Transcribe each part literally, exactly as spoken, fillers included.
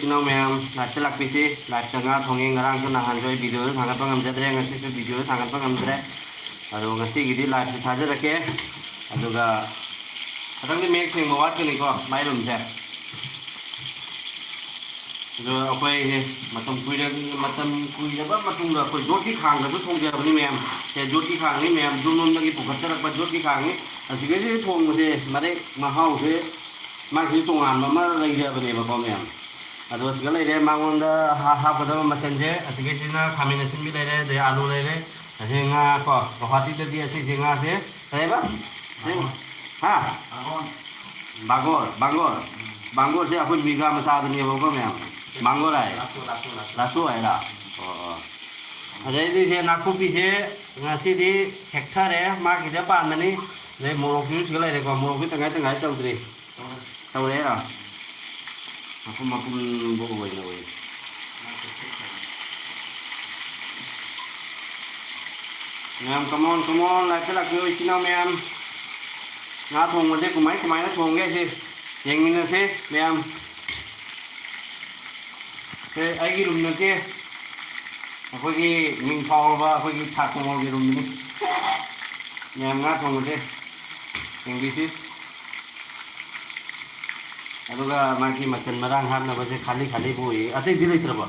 ꯏꯆꯤꯟ ꯏꯅꯥꯎ ꯃꯌꯥꯝ, ꯂꯥꯏꯐꯇ ꯂꯥꯛꯄꯤꯁꯤ꯫ ꯂꯥꯏꯐꯇ ꯉꯥ ꯊꯣꯡꯉꯤ꯫ ꯉꯔꯥꯡꯁꯨ ꯅꯍꯥꯟꯁꯨ ꯑꯩ ꯚꯤꯗꯤꯑꯣꯗꯣ ꯊꯥꯡꯒꯠꯄ ꯉꯝꯖꯗ꯭ꯔꯦ, ꯉꯁꯤꯁꯨ ꯚꯤꯗꯤꯑꯣꯗꯣ ꯊꯥꯡꯒꯠꯄ ꯉꯝꯗ꯭ꯔꯦ꯫ ꯑꯗꯣ ꯉꯁꯤꯒꯤꯗꯤ ꯂꯥꯏꯐꯇ ꯊꯥꯖꯔꯛꯀꯦ꯫ ꯑꯗꯨꯒ ꯈꯤꯇꯪꯗꯤ ꯃꯌꯦꯛ ꯁꯦꯡꯕ ꯋꯥꯠꯀꯅꯤꯀꯣ ꯃꯥꯏ ꯔꯨꯝꯁꯦ꯫ ꯑꯗꯣ ꯑꯩꯈꯣꯏꯁꯦ ꯃꯇꯝ ꯀꯨꯏꯔ-, ꯃꯇꯝ ꯀꯨꯏꯔꯕ ꯃꯇꯨꯡꯗ ꯑꯩꯈꯣꯏ ꯌꯣꯠꯀꯤ ꯈꯥꯡꯗꯁꯨ ꯊꯣꯡꯖꯕꯅꯤ ꯃꯌꯥꯝ꯫ ꯁꯦ ꯌꯣꯠꯀꯤ ꯈꯥꯡꯅꯤ ꯃꯌꯥꯝ, ꯌꯨꯝꯂꯣꯝꯗꯒꯤ ꯄꯨꯈꯠꯆꯔꯛꯄ ꯌꯣꯠꯀꯤ ꯈꯥꯡꯅꯤ꯫ ꯑꯁꯤꯒꯩꯁꯤ ꯊꯣꯡꯕꯁꯦ ꯃꯔꯦꯛ ꯃꯍꯥꯎꯁꯦ ꯃꯥꯒꯤ ꯇꯣꯉꯥꯟꯕ ꯑꯃ ꯂꯩꯖꯕꯅꯦꯕꯀꯣ ꯃꯌꯥꯝ꯫ ꯑꯗꯣ ꯁꯤꯒ ꯂꯩꯔꯦ ꯃꯉꯣꯟꯗ ꯍꯥ-, ꯍꯥꯞꯀꯗꯕ ꯃꯆꯜꯁꯦ꯫ ꯑꯁꯤꯒꯩꯁꯤꯅ ꯈꯥꯃꯦꯟ ꯑꯁꯤꯟꯕꯤ ꯂꯩꯔꯦ, ꯑꯗꯩ ꯑꯥꯂꯨ ꯂꯩꯔꯦ, ꯑꯁꯤ ꯉꯥ ꯀꯣ꯫ ꯒꯧꯍꯥꯇꯤꯗꯗꯤ ꯑꯁꯤꯁꯦ ꯉꯥꯁꯦ ꯀꯩ ꯍꯥꯏꯕ? ꯍꯥ? ꯕꯥꯒꯣꯔ, ꯕꯥꯒꯣꯔ꯫ ꯕꯥꯒꯣꯔꯁꯦ ꯑꯩꯈꯣꯏ ꯃꯤꯒꯥ ꯃꯆꯥꯗꯨꯅꯦꯕꯀꯣ ꯃꯌꯥꯝ꯫ ꯕꯥꯒꯣꯔ ꯍꯥꯏ꯫ ꯂꯥꯁꯣ, ꯂꯥꯁꯣ, ꯂꯥꯁꯣ꯫ ꯂꯥꯁꯣ ꯍꯥꯏꯔ? ꯑꯣ, ꯑꯣ꯫ ꯑꯗꯩꯗꯤ ꯁꯦ ꯅꯥꯀꯨꯞꯄꯤꯁꯦ ꯉꯁꯤꯗꯤ ꯍꯦꯛꯊꯔꯦ, ꯃꯥ ꯈꯤꯇ ꯄꯥꯟꯕꯅꯤ꯫ ꯑꯗꯩ ꯃꯣꯔꯣꯛꯁꯤꯁꯨ ꯁꯤꯒ ꯂꯩꯔꯦꯀꯣ, ꯃꯣꯔꯣꯛꯁꯤ ꯇꯪꯈꯥꯏ ꯇꯪꯈꯥꯏ ꯇꯧꯗ꯭ꯔꯤ꯫ ꯇꯧꯔꯦꯔꯣ? ꯃꯄꯨꯝ ꯃꯄꯨꯝꯕꯨ ꯑꯣꯏꯅ ꯑꯣꯏ꯫ ꯃꯌꯥꯝ, come on, come on, ꯂꯥꯏꯛꯇ ꯂꯥꯛꯄꯤꯌꯨ, ꯏꯆꯤꯟ ꯏꯅꯥꯎ ꯃꯌꯥꯝ꯫ ꯉꯥ ꯊꯣꯡꯕꯁꯦ ꯀꯃꯥꯏ ꯀꯃꯥꯏꯅ ꯊꯣꯡꯒꯦ ꯍꯥꯏꯁꯦ ꯌꯦꯡꯃꯤꯟꯅꯁꯦ, ꯃꯌꯥꯝ꯫ ꯁꯦ ꯑꯩꯒꯤ ꯔꯨꯝ ꯅꯠꯇꯦ, ꯑꯩꯈꯣꯏꯒꯤ ꯃꯤꯡ ꯐꯥꯎꯔꯕ ꯑꯩꯈꯣꯏꯒꯤ ꯊꯥꯛ ꯃꯣꯜꯒꯤ ꯔꯨꯝꯗꯨꯅꯤ꯫ ꯃꯌꯥꯝ ꯉꯥ ꯊꯣꯡꯕꯁꯦ ꯌꯦꯡꯕꯤꯁꯤ꯫ ꯑꯗꯨꯒ ꯃꯥꯒꯤ ꯃꯆꯜ ꯃꯔꯥꯡ ꯍꯥꯞꯅꯕꯁꯦ ꯈꯥꯂꯤ ꯈꯥꯂꯤꯕꯨ ꯑꯣꯏꯌꯦ꯫ ꯑꯇꯩꯗꯤ ꯂꯩꯇ꯭ꯔꯕꯣ?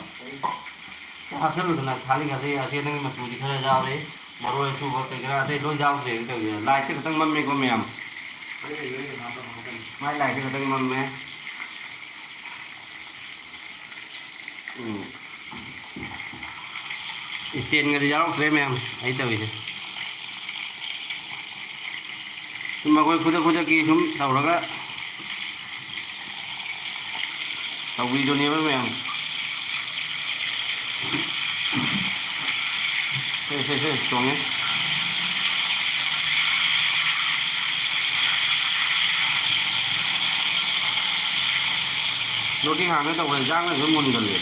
ꯍꯥꯞꯆꯜꯂꯨꯗꯅ, ꯈꯥꯂꯤ ꯈꯥꯂꯤ ꯑꯇꯦꯟꯕꯒꯤ ꯃꯆꯨꯗꯤ ꯈꯔ ꯌꯥꯎꯔꯤ, ꯃꯔꯣꯏ ꯑꯁꯨꯕ ꯀꯩꯀꯔꯥ ꯑꯇꯩ ꯂꯣꯏ ꯌꯥꯎꯗ꯭ꯔꯦ꯫ ꯀꯩꯗꯧꯒꯦ? ꯂꯥꯏꯠꯁꯦ ꯈꯤꯇꯪ ꯃꯝꯃꯦꯀꯣ ꯃꯌꯥꯝ꯫ ꯃꯥꯏ ꯂꯥꯏꯠꯁꯦ ꯈꯤꯇꯪ ꯃꯝꯃꯦ꯫ ꯎꯝ꯫ ꯏꯁꯇꯦꯟꯒꯗꯤ ꯌꯥꯎꯔꯛꯇ꯭ꯔꯦ ꯃꯌꯥꯝ ꯑꯩ ꯇꯧꯔꯤꯁꯦ꯫ ꯁꯨꯝ ꯑꯩꯈꯣꯏ ꯈꯨꯗꯛ ꯈꯨꯗꯛꯀꯤ ꯁꯨꯝ ꯇꯧꯔꯒ ꯇꯧꯕꯤꯗꯨꯅꯦꯕ ꯃꯌꯥꯝ꯫ ꯁꯦ, ꯁꯦ, ꯁꯦ, ꯆꯣꯡꯉꯦ꯫ ꯌꯣꯠꯀꯤ ꯈꯥꯡꯗ ꯇꯧꯕ ꯏꯟꯖꯥꯡꯅ ꯑꯗꯨꯝ ꯃꯨꯟꯒꯜꯂꯤ꯫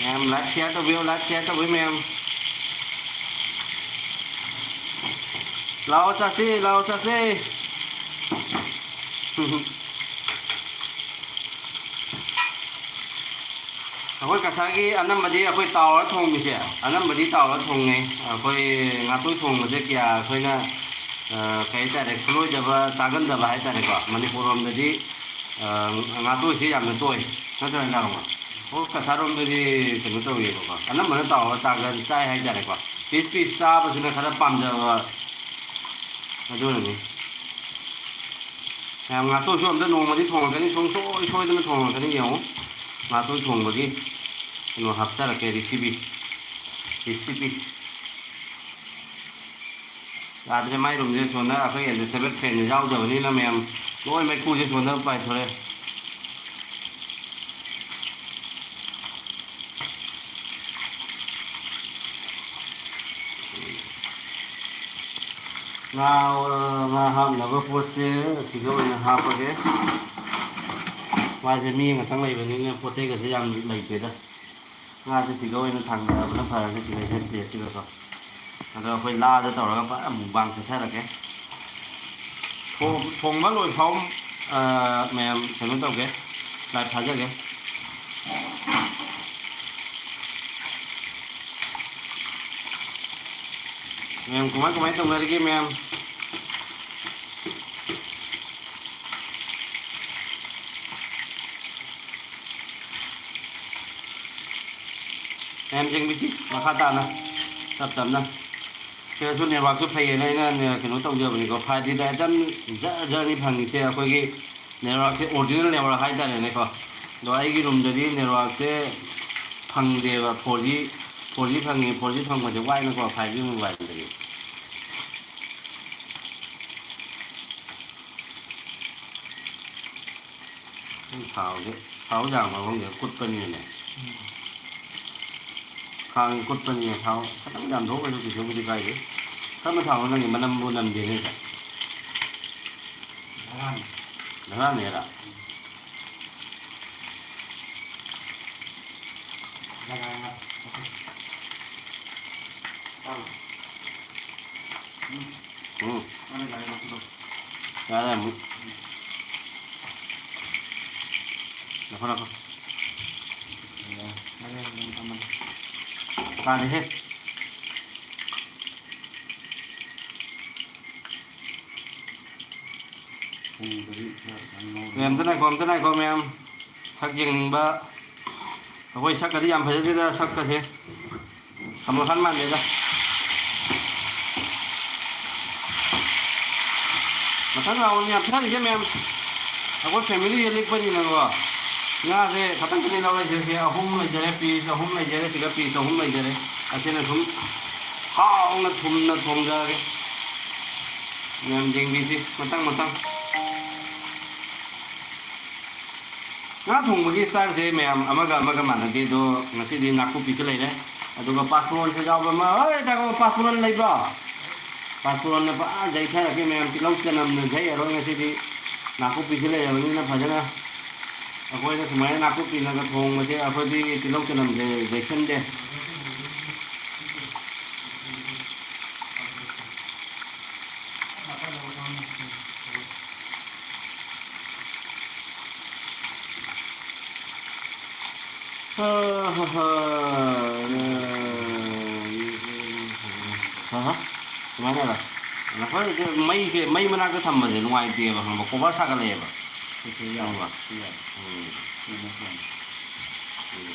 ꯃꯌꯥꯝ ꯂꯥꯏꯛ ꯁꯤꯌꯥꯔ ꯇꯧꯕꯤꯌꯨ, ꯂꯥꯏꯛ ꯁꯤꯌꯥꯔ ꯇꯧꯕꯤꯌꯨ ꯃꯌꯥꯝ꯫ ꯂꯥꯛꯑꯣ ꯆꯥꯁꯤ, ꯂꯥꯛꯑꯣ ꯆꯥꯁꯤ꯫ ꯑꯩꯈꯣꯏ ꯀꯁꯥꯔꯒꯤ ꯑꯅꯝꯕꯗꯤ ꯑꯩꯈꯣꯏ ꯇꯥꯎꯔ ꯊꯣꯡꯕꯁꯦ, ꯑꯅꯝꯕꯗꯤ ꯇꯥꯎꯔ ꯊꯣꯡꯉꯦ꯫ ꯑꯩꯈꯣꯏ ꯉꯥꯇꯣꯏ ꯊꯣꯡꯕꯁꯦ ꯀꯌꯥ ꯑꯩꯈꯣꯏꯅ, ꯑ, ꯀꯩ ꯍꯥꯏꯇꯥꯔꯦ, ꯈꯨꯂꯣꯏꯗꯕ, ꯆꯥꯒꯟꯗꯕ ꯍꯥꯏꯇꯥꯔꯦꯀꯣ꯫ ꯃꯅꯤꯄꯨꯔ ꯂꯣꯝꯗꯗꯤ, ꯑ, ꯉꯥꯇꯣꯏꯁꯦ ꯌꯥꯝꯅ ꯇꯣꯏ, ꯅꯠꯇ꯭ꯔ ꯅꯠꯇ꯭ꯔꯒ? ꯑꯣ, ꯀꯁꯥꯔ ꯂꯣꯝꯗꯗꯤ ꯀꯩꯅꯣ ꯇꯧꯋꯦꯕꯀꯣ, ꯑꯅꯝꯕꯅ ꯇꯥꯎꯔꯒ ꯆꯥꯒ-, ꯆꯥꯏ ꯍꯥꯏꯇꯥꯔꯦꯀꯣ꯫ ꯄꯤꯁ ꯄꯤꯁ ꯆꯥꯕꯁꯤꯅ ꯈꯔ ꯄꯥꯝꯖꯕ, ꯑꯗꯨꯅꯅꯤ꯫ ꯃꯌꯥꯝ, ꯉꯥꯇꯣꯏꯁꯨ ꯑꯝꯇ ꯅꯣꯡꯃꯗꯤ ꯊꯣꯡꯉꯛꯀꯅꯤ, ꯁꯨꯡꯁꯣꯏ ꯁꯣꯏꯗꯅ ꯊꯣꯡꯉꯛꯀꯅꯤ꯫ ꯌꯦꯡꯉꯨ, ꯉꯥꯇꯣꯏ ꯊꯣꯡꯕꯒꯤ ꯀꯩꯅꯣ ꯍꯥꯞꯆꯔꯛꯀꯦ, recipe, recipe꯫ ꯌꯥꯗ꯭ꯔꯦ, ꯃꯥꯏ ꯔꯨꯝꯁꯦ ꯁꯣꯝꯗ ꯑꯩꯈꯣꯏ adjustable fan ꯁꯦ ꯌꯥꯎꯗꯕꯅꯤꯅ ꯃꯌꯥꯝ ꯂꯣꯏ ꯃꯩꯈꯨꯁꯦ ꯁꯣꯝꯗ ꯄꯥꯏꯊꯣꯔꯛꯑꯦ꯫ ꯉꯥ, ꯉꯥ ꯍꯥꯞꯅꯕ ꯄꯣꯠꯁꯦ ꯑꯁꯤꯗ ꯑꯣꯏꯅ ꯍꯥꯞꯄꯒꯦ꯫ ꯃꯥꯁꯦ ꯃꯤ ꯑꯃꯈꯛꯇꯪ ꯂꯩꯕꯅꯤꯅ ꯄꯣꯠ ꯆꯩꯒꯁꯦ ꯌꯥꯝ ꯂꯩꯇꯦꯗ꯫ ꯉꯥꯁꯦ ꯁꯤꯒ ꯑꯣꯏꯅ ꯊꯥꯡꯊꯕꯅ ꯐꯔꯅꯤ, ꯁꯤꯗꯩꯁꯤꯗ ꯇꯦꯁꯁꯤꯒꯀꯣ꯫ ꯑꯗꯣ ꯑꯩꯈꯣꯏ ꯂꯥꯗ ꯇꯧꯔꯒ ꯐꯖꯅ mukbang ꯆꯠꯊꯔꯒꯦ꯫ ꯊꯣꯡ-, ꯊꯣꯡꯕ ꯂꯣꯏꯐꯥꯎ, ꯑ, ꯃꯌꯥꯝ ꯀꯩꯅꯣ ꯇꯧꯒꯦ, live ꯊꯥꯖꯒꯦ꯫ ꯃꯌꯥꯝ ꯀꯃꯥꯏ ꯀꯃꯥꯏ ꯇꯧꯅꯔꯤꯒꯦ ꯃꯌꯥꯝ? ꯃꯌꯥꯝ ꯌꯦꯡꯕꯤꯁꯤ ꯃꯈꯥ ꯇꯥꯅ ꯇꯞ ꯇꯞꯅ꯫ ꯁꯤꯗꯁꯨ network ꯁꯨ ꯐꯩꯌꯦꯅ ꯑꯩꯅ ꯅꯦ-, ꯀꯩꯅꯣ ꯇꯧꯖꯕꯅꯤꯀꯣ꯫ Five G ꯗ ꯑꯗꯨꯝ ꯖꯔ ꯖꯔꯅꯤ ꯐꯪꯉꯤꯁꯦ ꯑꯩꯈꯣꯏꯒꯤ network ꯁꯦ, original network ꯍꯥꯏꯇꯥꯔꯦꯅꯦꯀꯣ꯫ ꯑꯗꯣ ꯑꯩꯒꯤ room ꯗꯗꯤ network ꯁꯦ ꯐꯪꯗꯦꯕ, four G, four G ꯐꯪꯉꯤ, four G ꯐꯪꯕꯁꯦ ꯋꯥꯏꯅꯀꯣ, five G mobile ꯗꯗꯤ꯫ ꯊꯥꯎꯁꯦ, ꯊꯥꯎ ꯌꯥꯝꯕ ꯃꯐꯝꯁꯦ ꯀꯨꯠꯄꯅꯤꯅꯅꯦ꯫ ꯈꯥꯡꯁꯦ ꯀꯨꯠꯄꯅꯤꯅ ꯊꯥꯎ ꯈꯤꯇꯪ ꯌꯥꯝꯊꯣꯛꯑꯁꯨ ꯀꯩꯁꯨꯕꯨꯗꯤ ꯀꯥꯏꯗꯦ꯫ ꯀꯔꯝꯕ ꯊꯥꯎꯅꯣ ꯅꯪꯒꯤ ꯃꯅꯝꯕꯨ ꯅꯝꯗꯦꯅꯦ? ꯙꯔꯥꯅꯦ꯫ ꯙꯔꯥꯅꯦꯔꯥ? ꯎꯝ꯫ ꯌꯥꯔꯦ ꯑꯃꯨꯛ꯫ ꯂꯧꯈꯠꯂꯣ, ꯂꯧꯈꯠꯂꯣ꯫ ꯀꯥꯗꯦꯍꯦ꯫ ꯃꯌꯥꯝ, ꯑꯝꯇ ꯉꯥꯏꯈꯣ, ꯑꯝꯇ ꯉꯥꯏꯈꯣ, ꯃꯌꯥꯝ꯫ ꯁꯛ ꯌꯦꯡꯅꯤꯡꯕ꯫ ꯑꯩꯈꯣꯏ ꯁꯛꯀꯗꯤ ꯌꯥꯝ ꯐꯖꯗꯦꯗ, ꯁꯛꯀꯁꯦ꯫ ꯁꯃꯣꯁꯥ ꯃꯥꯟꯗꯦꯗ꯫ ꯃꯊꯪ ꯂꯥꯛꯑꯣꯅꯦ, ꯌꯥꯝ ꯊꯥꯔꯤꯁꯦ ꯃꯌꯥꯝ꯫ ꯑꯩꯈꯣꯏ ꯐꯦꯃꯤꯂꯤꯁꯦ ꯂꯤꯛꯄꯅꯤꯅꯀꯣ꯫ ꯉꯥꯁꯦ ꯈꯇꯪ ꯈꯇꯪ ꯂꯧꯔꯛꯏꯁꯦ꯫ ꯁꯤ ꯑꯍꯨꯝ ꯂꯩꯖꯔꯦ, ꯄꯤꯁ ꯑꯍꯨꯝ ꯂꯩꯖꯔꯦ, ꯁꯤꯗ ꯄꯤꯁ ꯑꯍꯨꯝ ꯂꯩꯖꯔꯦ꯫ ꯑꯁꯤꯅ ꯁꯨꯝ ꯍꯥꯎꯅ ꯊꯨꯝꯅ ꯊꯣꯡꯖꯔꯒꯦ꯫ ꯃꯌꯥꯝ ꯌꯦꯡꯕꯤꯁꯤ ꯃꯊꯪ ꯃꯊꯪ꯫ ꯉꯥ ꯊꯣꯡꯕꯒꯤ ꯁ꯭ꯇꯥꯏꯜꯁꯦ ꯃꯌꯥꯝ ꯑꯃꯒ ꯑꯃꯒ ꯃꯥꯟꯅꯗꯦ, ꯑꯗꯣ ꯉꯁꯤꯗꯤ ꯅꯥꯀꯨꯞꯄꯤꯁꯨ ꯂꯩꯔꯦ, ꯑꯗꯨꯒ ꯄꯥꯁꯄꯣꯔꯟꯁꯨ ꯌꯥꯎꯕ ꯑꯃ꯫ ꯍꯣꯏ, ꯇꯥꯃꯣ, ꯄꯥꯁꯄꯣꯔꯟ ꯂꯩꯕ꯭ꯔꯣ? ꯄꯥꯁꯄꯣꯔꯟꯅ ꯄꯨꯔꯥ ꯌꯩꯊꯔꯛꯀꯦ ꯃꯌꯥꯝ, ꯇꯤꯜꯍꯧ ꯆꯅꯝꯅ ꯌꯩꯔꯔꯣꯏ ꯉꯁꯤꯗꯤ꯫ ꯅꯥꯀꯨꯞꯄꯤꯁꯨ ꯂꯩꯔꯕꯅꯤꯅ ꯐꯖꯅ ꯑꯩꯈꯣꯏꯅ ꯁꯨꯃꯥꯏꯅ ꯅꯥꯀꯨꯞꯄꯤꯅꯒ ꯊꯣꯡꯕꯁꯦ ꯑꯩꯈꯣꯏꯗꯤ ꯇꯤꯜꯍꯧ ꯆꯅꯝꯁꯦ ꯌꯩꯁꯟꯗꯦ꯫ ꯍꯥ, ꯍꯥ, ꯍꯥ꯫ ꯍꯥ, ꯍꯥ꯫ ꯁꯨꯃꯥꯏꯅ ꯇꯧꯔꯦ꯫ ꯉꯁꯥꯏ ꯃꯩꯁꯦ, ꯃꯩ ꯃꯅꯥꯛꯇ ꯊꯝꯕꯁꯦ ꯅꯨꯡꯉꯥꯏꯇꯦꯕ, ꯈꯪꯕ? ꯀꯣꯕꯔ ꯁꯥꯒꯠꯂꯛꯑꯦꯕ꯫ ꯁꯤꯁꯨ ꯌꯥꯏ, ꯈꯪꯕ? ꯁꯤ ꯌꯥꯏ꯫ ꯎꯝ꯫ ꯁꯤꯅ ꯐꯩ꯫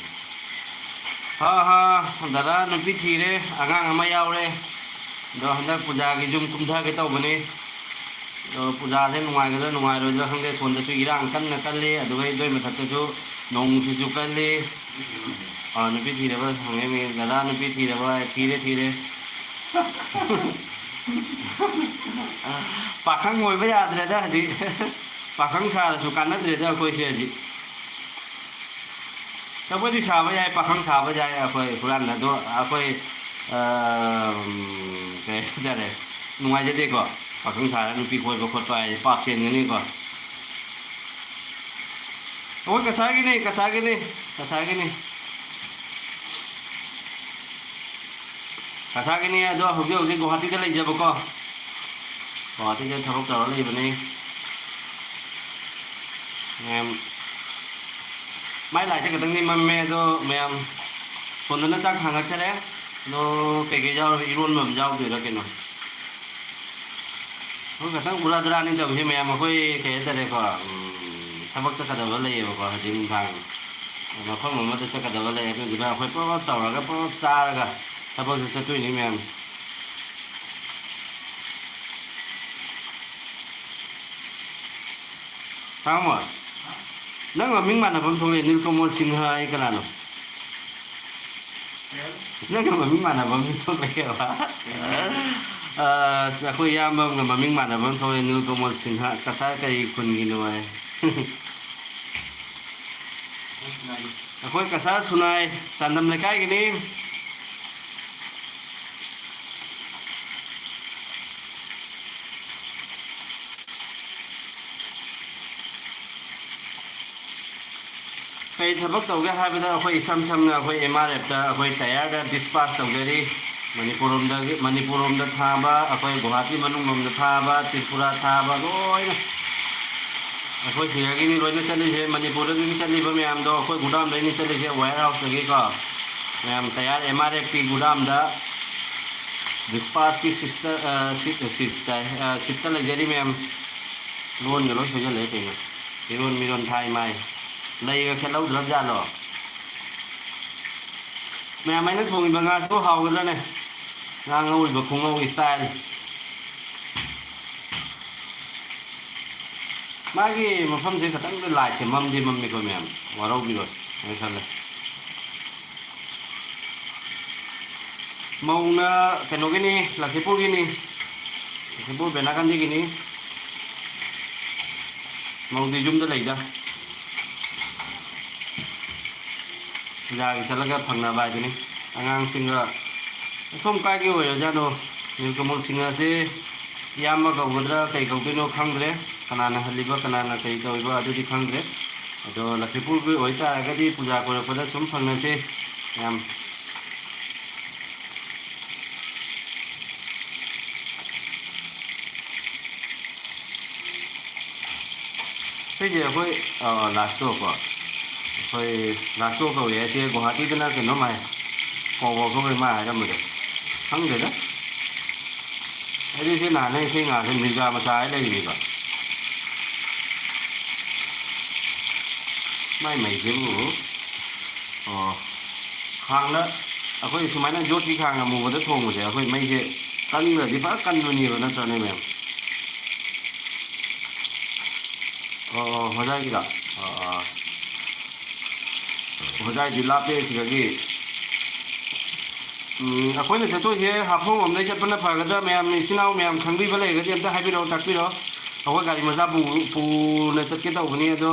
ꯍꯥ ꯍꯥ, ꯗꯗꯥ ꯅꯨꯄꯤ ꯊꯤꯔꯦ, ꯑꯉꯥꯡ ꯑꯃ ꯌꯥꯎꯔꯦ꯫ ꯑꯗꯣ ꯍꯟꯗꯛ ꯄꯨꯖꯥꯒꯤ ꯌꯨꯝ ꯀꯨꯝꯊꯒꯦ ꯇꯧꯕꯅꯤ꯫ ꯑꯗꯣ ꯄꯨꯖꯥꯁꯦ ꯅꯨꯡꯉꯥꯏꯒꯗ꯭ꯔꯥ ꯅꯨꯡꯉꯥꯏꯔꯣꯏꯗ꯭ꯔꯥ ꯈꯪꯗꯦ꯫ ꯁꯣꯝꯗꯁꯨ ꯏꯔꯥꯡ ꯀꯟꯅ ꯀꯜꯂꯤ, ꯑꯗꯨꯒ ꯑꯗꯨꯒꯤ ꯃꯊꯛꯇꯁꯨ ꯅꯣꯡꯁꯤꯁꯨ ꯀꯜꯂꯤ꯫ ꯑ, ꯅꯨꯄꯤ ꯊꯤꯔꯕ ꯍꯪꯉꯛꯏꯅꯦ, "ꯗꯗꯥ ꯅꯨꯄꯤ ꯊꯤꯔꯕ?" ꯊꯤꯔꯦ, ꯊꯤꯔꯦ꯫ ꯄꯥꯈꯪ ꯑꯣꯏꯕ ꯌꯥꯗ꯭ꯔꯦꯗ ꯍꯧꯖꯤꯛ꯫ ꯄꯥꯈꯪ ꯁꯥꯔꯁꯨ ꯀꯥꯟꯅꯗ꯭ꯔꯦꯗ ꯑꯩꯈꯣꯏꯁꯦ ꯍꯧꯖꯤꯛ꯫ ꯆꯐꯨꯗꯤ ꯁꯥꯕ ꯌꯥꯏ, ꯄꯥꯈꯪ ꯁꯥꯕ ꯌꯥꯏ, ꯑꯩꯈꯣꯏ ꯍꯨꯔꯥꯟꯕ ꯑꯗꯣ ꯑꯩꯈꯣꯏ, ꯑ, ꯎꯝ, ꯀꯩ ꯍꯥꯏꯇꯥꯔꯦ, ꯅꯨꯡꯉꯥꯏꯖꯗꯦꯀꯣ꯫ ꯄꯥꯈꯪ ꯁꯥꯔ ꯅꯨꯄꯤ ꯀꯣꯏꯕ ꯈꯣꯠꯄ ꯍꯥꯏꯁꯦ ꯄꯥꯞ ꯆꯦꯟꯒꯅꯤꯀꯣ꯫ ꯑꯩꯈꯣꯏ ꯀꯁꯥꯔꯒꯤꯅꯤ, ꯀꯁꯥꯔꯒꯤꯅꯤ, ꯀꯁꯥꯔꯒꯤꯅꯤ꯫ ꯀꯁꯥꯔꯒꯤꯅꯤ, ꯑꯗꯣ ꯍꯧꯖꯤꯛ ꯍꯧꯖꯤꯛ ꯒꯨꯋꯥꯍꯥꯇꯤꯗ ꯂꯩꯖꯕꯀꯣ꯫ ꯒꯨꯋꯥꯍꯥꯇꯤꯗ ꯊꯕꯛ ꯇꯧꯔ ꯂꯩꯕꯅꯤ꯫ ꯃꯌꯥꯝ ꯃꯥꯏ ꯂꯥꯏꯠꯁꯦ ꯈꯤꯇꯪꯗꯤ ꯃꯝꯃꯦ, ꯑꯗꯣ ꯃꯌꯥꯝ ꯁꯣꯝꯗꯅ ꯆꯥꯛ ꯊꯥꯡꯒꯠꯈꯔꯦ꯫ ꯑꯗꯣ ꯀꯩꯀꯩ ꯌꯥꯎꯔ-, ꯏꯔꯣꯟꯕ ꯑꯃ ꯌꯥꯎꯗꯣꯏꯔꯥ ꯀꯩꯅꯣ? ꯑꯩꯈꯣꯏ ꯈꯤꯇꯪ ꯎꯔꯥ ꯗ꯭ꯔꯥꯅꯤ ꯇꯧꯔꯤꯁꯦ ꯃꯌꯥꯝ꯫ ꯑꯩꯈꯣꯏ ꯀꯩ ꯍꯥꯏꯇꯥꯔꯦꯀꯣ, ꯎꯝ, ꯊꯕꯛ ꯆꯠꯀꯗꯕ ꯂꯩꯌꯦꯕꯀꯣ, ꯍꯧꯖꯤꯛ ꯅꯨꯡꯗꯥꯡ ꯃꯐꯝ ꯑꯃꯗ ꯆꯠꯀꯗꯕ ꯂꯩ꯫ ꯑꯗꯨꯗꯨꯅ ꯑꯩꯈꯣꯏ ꯄꯨꯂꯞ ꯇꯧꯔꯒ ꯄꯨꯂꯞ ꯆꯥꯔꯒ ꯊꯕꯛꯁꯦ ꯆꯠꯇꯣꯏꯅꯤ ꯃꯌꯥꯝ꯫ ꯇꯥꯃꯣ, ꯅꯪ ꯃꯃꯤꯡ ꯃꯥꯟꯅꯕ ꯑꯃ ꯊꯣꯛꯂꯛꯑꯦ, ꯅꯤꯜꯀꯃꯣꯜ ꯁꯤꯡꯍ ꯍꯥꯏ ꯀꯅꯥꯅꯣ? ꯅꯪꯒ ꯃꯃꯤꯡ ꯃꯥꯟꯅꯕ ꯑꯃ ꯊꯣꯛꯂꯛꯑꯦꯕ꯫ ꯑ, ꯑꯩꯈꯣꯏ ꯏꯌꯥꯝꯕ ꯑꯃꯒ ꯃꯃꯤꯡ ꯃꯥꯟꯅꯕ ꯑꯃ ꯊꯣꯛꯂꯛꯑꯦ, ꯅꯤꯜꯀꯃꯣꯜ ꯁꯤꯡꯍ, ꯀꯁꯥꯔ ꯀꯔꯤ ꯈꯨꯟꯒꯤꯅꯣ ꯍꯥꯏ꯫ ꯑꯩꯈꯣꯏ ꯀꯁꯥꯔ ꯁꯨꯅꯥꯏ ꯆꯥꯟꯗꯝ ꯂꯩꯀꯥꯏꯒꯤꯅꯤ꯫ ꯀꯔꯤ ꯊꯕꯛ ꯇꯧꯒꯦ ꯍꯥꯏꯕꯗ, ꯑꯩꯈꯣꯏ ꯏꯁꯝ ꯁꯝꯅ ꯑꯩꯈꯣꯏ ꯑꯦꯝ ꯑꯥꯔ ꯑꯦꯐꯇ ꯑꯩꯈꯣꯏ ꯇꯌꯥꯔꯗ ꯗꯤꯁꯄꯥꯁ ꯇꯧꯖꯔꯤ꯫ ꯃꯅꯤꯄꯨꯔ ꯂꯣꯝꯗꯒꯤ, ꯃꯅꯤꯄꯨꯔ ꯂꯣꯝꯗ ꯊꯥꯕ, ꯑꯩꯈꯣꯏ ꯒꯨꯋꯥꯍꯥꯇꯤ ꯃꯅꯨꯡ ꯂꯣꯝꯗ ꯊꯥꯕ, ꯇ꯭ꯔꯤꯄꯨꯔꯥ ꯊꯥꯕ, ꯂꯣꯏꯅ ꯑꯩꯈꯣꯏ ꯁꯤꯗꯒꯤꯅꯤ ꯂꯣꯏꯅ ꯆꯠꯂꯤꯁꯦ꯫ ꯃꯅꯤꯄꯨꯔꯗꯒꯤ ꯆꯠꯂꯤꯕ ꯃꯌꯥꯝꯗꯣ ꯑꯩꯈꯣꯏ ꯒꯨꯗꯥꯝꯗꯒꯤꯅꯤ ꯆꯠꯂꯤꯁꯦ, ꯋꯦꯌꯔ ꯍꯥꯎꯁꯇꯒꯤꯀꯣ꯫ ꯃꯌꯥꯝ ꯇꯌꯥꯔ ꯑꯦꯝ ꯑꯥꯔ ꯑꯦꯐꯀꯤ ꯒꯨꯗꯥꯝꯗ ꯗꯤꯁꯄꯥꯁꯀꯤ ꯁꯤꯁꯇ-, ꯑ, ꯁꯤꯠ, ꯁꯤꯠ ꯇꯥꯏ, ꯑ, ꯁꯤꯠꯇ ꯂꯩꯖꯔꯤ ꯃꯌꯥꯝ꯫ ꯂꯣꯟꯒ ꯂꯣꯏ ꯁꯣꯏꯖꯜꯂꯛꯑꯦ ꯀꯩꯅꯣ꯫ ꯏꯔꯣꯟ ꯃꯤꯔꯣꯟ ꯊꯥꯏ ꯃꯥꯏ꯫ ꯂꯩꯒ ꯈꯦꯠꯍꯧꯗ꯭ꯔꯕ ꯖꯥꯠꯂꯣ? ꯃꯌꯥꯝ ꯑꯩꯅ ꯊꯣꯡꯉꯤꯕ ꯉꯥꯁꯤꯕꯨ ꯍꯥꯎꯒꯗ꯭ꯔꯅꯦ? ꯉꯥ ꯉꯧꯔꯤꯕ ꯈꯨꯉꯧ ꯏꯁꯇꯥꯏꯜ꯫ ꯃꯥꯒꯤ ꯃꯐꯝꯁꯦ ꯈꯤꯇꯪꯗꯤ ꯂꯥꯏꯠꯁꯦ ꯃꯝꯗꯤ ꯃꯝꯃꯤꯀꯣ ꯃꯌꯥꯝ, ꯋꯥꯔꯧꯕꯤꯔꯣꯏ ꯍꯥꯏꯅ ꯈꯜꯂꯦ꯫ ꯃꯧꯅ ꯀꯩꯅꯣꯒꯤꯅꯤ, ꯂꯛꯈꯤꯄꯨꯔꯒꯤꯅꯤ, ꯂꯛꯈꯤꯄꯨꯔ ꯕꯦꯅꯥꯀꯥꯟꯗꯤꯒꯤꯅꯤ꯫ ꯃꯧꯗꯤ ꯌꯨꯝꯗ ꯂꯩꯗ꯫ ꯄꯨꯖꯥꯒꯤ ꯆꯠꯂꯒ ꯐꯪꯅꯕ ꯍꯥꯏꯗꯨꯅꯤ꯫ ꯑꯉꯥꯡꯁꯤꯡꯒ ꯑꯁꯣꯝ ꯀꯥꯏꯒꯤ ꯑꯣꯏꯔꯖꯥꯠꯅꯣ? ꯅꯤꯜꯀꯃꯜ ꯁꯤꯡꯍꯁꯦ ꯏꯌꯥꯝꯕ ꯀꯧꯒꯗ꯭ꯔꯥ ꯀꯩ ꯀꯧꯗꯣꯏꯅꯣ ꯈꯪꯗ꯭ꯔꯦ꯫ ꯀꯅꯥꯅ ꯍꯜꯂꯤꯕ, ꯀꯅꯥꯅ ꯀꯩ ꯇꯧꯔꯤꯕ, ꯑꯗꯨꯗꯤ ꯈꯪꯗ꯭ꯔꯦ꯫ ꯑꯗꯣ ꯂꯛꯈꯤꯄꯨꯔꯒꯤ ꯑꯣꯏꯇꯥꯔꯒꯗꯤ ꯄꯨꯖꯥ ꯀꯣꯏꯔꯛꯄꯗ ꯁꯨꯝ ꯐꯪꯅꯁꯦ ꯃꯌꯥꯝ꯫ ꯁꯤꯁꯦ ꯑꯩꯈꯣꯏ, ꯑ, ꯂꯥꯁꯇꯀꯣ, ꯑꯩꯈꯣꯏ ꯔꯥꯁꯇꯣ ꯀꯧꯏ ꯍꯥꯏꯁꯦ ꯒꯨꯋꯥꯍꯥꯇꯤꯗꯅ ꯀꯩꯅꯣꯝ ꯍꯥꯏ, ꯀꯣꯕꯣ ꯀꯧꯏ ꯃꯥ ꯍꯥꯏꯔꯝꯕꯗꯣ꯫ ꯈꯪꯗꯦꯗ꯫ ꯑꯩꯗꯤ ꯁꯤ ꯅꯍꯥꯟ ꯅꯪ ꯏꯁꯩ ꯉꯥꯡꯁꯦ ꯃꯤꯔꯒꯥ ꯃꯆꯥ ꯍꯥꯏ ꯂꯩꯔꯤꯅꯤꯕ꯫ ꯃꯥꯏ ꯃꯩꯁꯤꯕꯨ꯫ ꯑꯣ꯫ ꯈꯥꯡꯅ ꯑꯩꯈꯣꯏ ꯁꯨꯃꯥꯏꯅ ꯌꯣꯠꯀꯤ ꯈꯥꯡ ꯑꯃꯨꯕꯗ ꯊꯣꯡꯕꯁꯦ ꯑꯩꯈꯣꯏ ꯃꯩꯁꯦ ꯀꯟꯈ꯭ꯔꯗꯤ ꯐꯖ ꯀꯟꯕꯅꯦꯕ, ꯅꯠꯇ꯭ꯔꯅꯦ ꯃꯌꯥꯝ? ꯑꯣ, ꯑꯣ, ꯍꯣꯖꯥꯏꯒꯤꯗꯣ? ꯑꯣ, ꯑꯣ꯫ ꯍꯣꯖꯥꯏꯗꯤ ꯂꯥꯞꯄꯦ ꯁꯤꯗꯒꯤ꯫ ꯎꯝ, ꯑꯩꯈꯣꯏꯅ ꯆꯠꯇꯣꯏꯁꯦ ꯍꯥꯐꯣꯡ ꯂꯣꯝꯗꯩ ꯆꯠꯄꯅ ꯐꯒꯗ꯭ꯔꯥ? ꯃꯌꯥꯝ, ꯏꯆꯤꯟ ꯏꯅꯥꯎ ꯃꯌꯥꯝ ꯈꯪꯕꯤꯕ ꯂꯩꯔꯒꯗꯤ ꯑꯝꯇ ꯍꯥꯏꯕꯤꯔꯛꯑꯣ, ꯇꯥꯛꯄꯤꯔꯛꯑꯣ꯫ ꯑꯩꯈꯣꯏ ꯒꯥꯔꯤ ꯃꯆꯥ ꯄꯨ-, ꯄꯨꯅ ꯆꯠꯀꯦ ꯇꯧꯕꯅꯤ, ꯑꯗꯣ,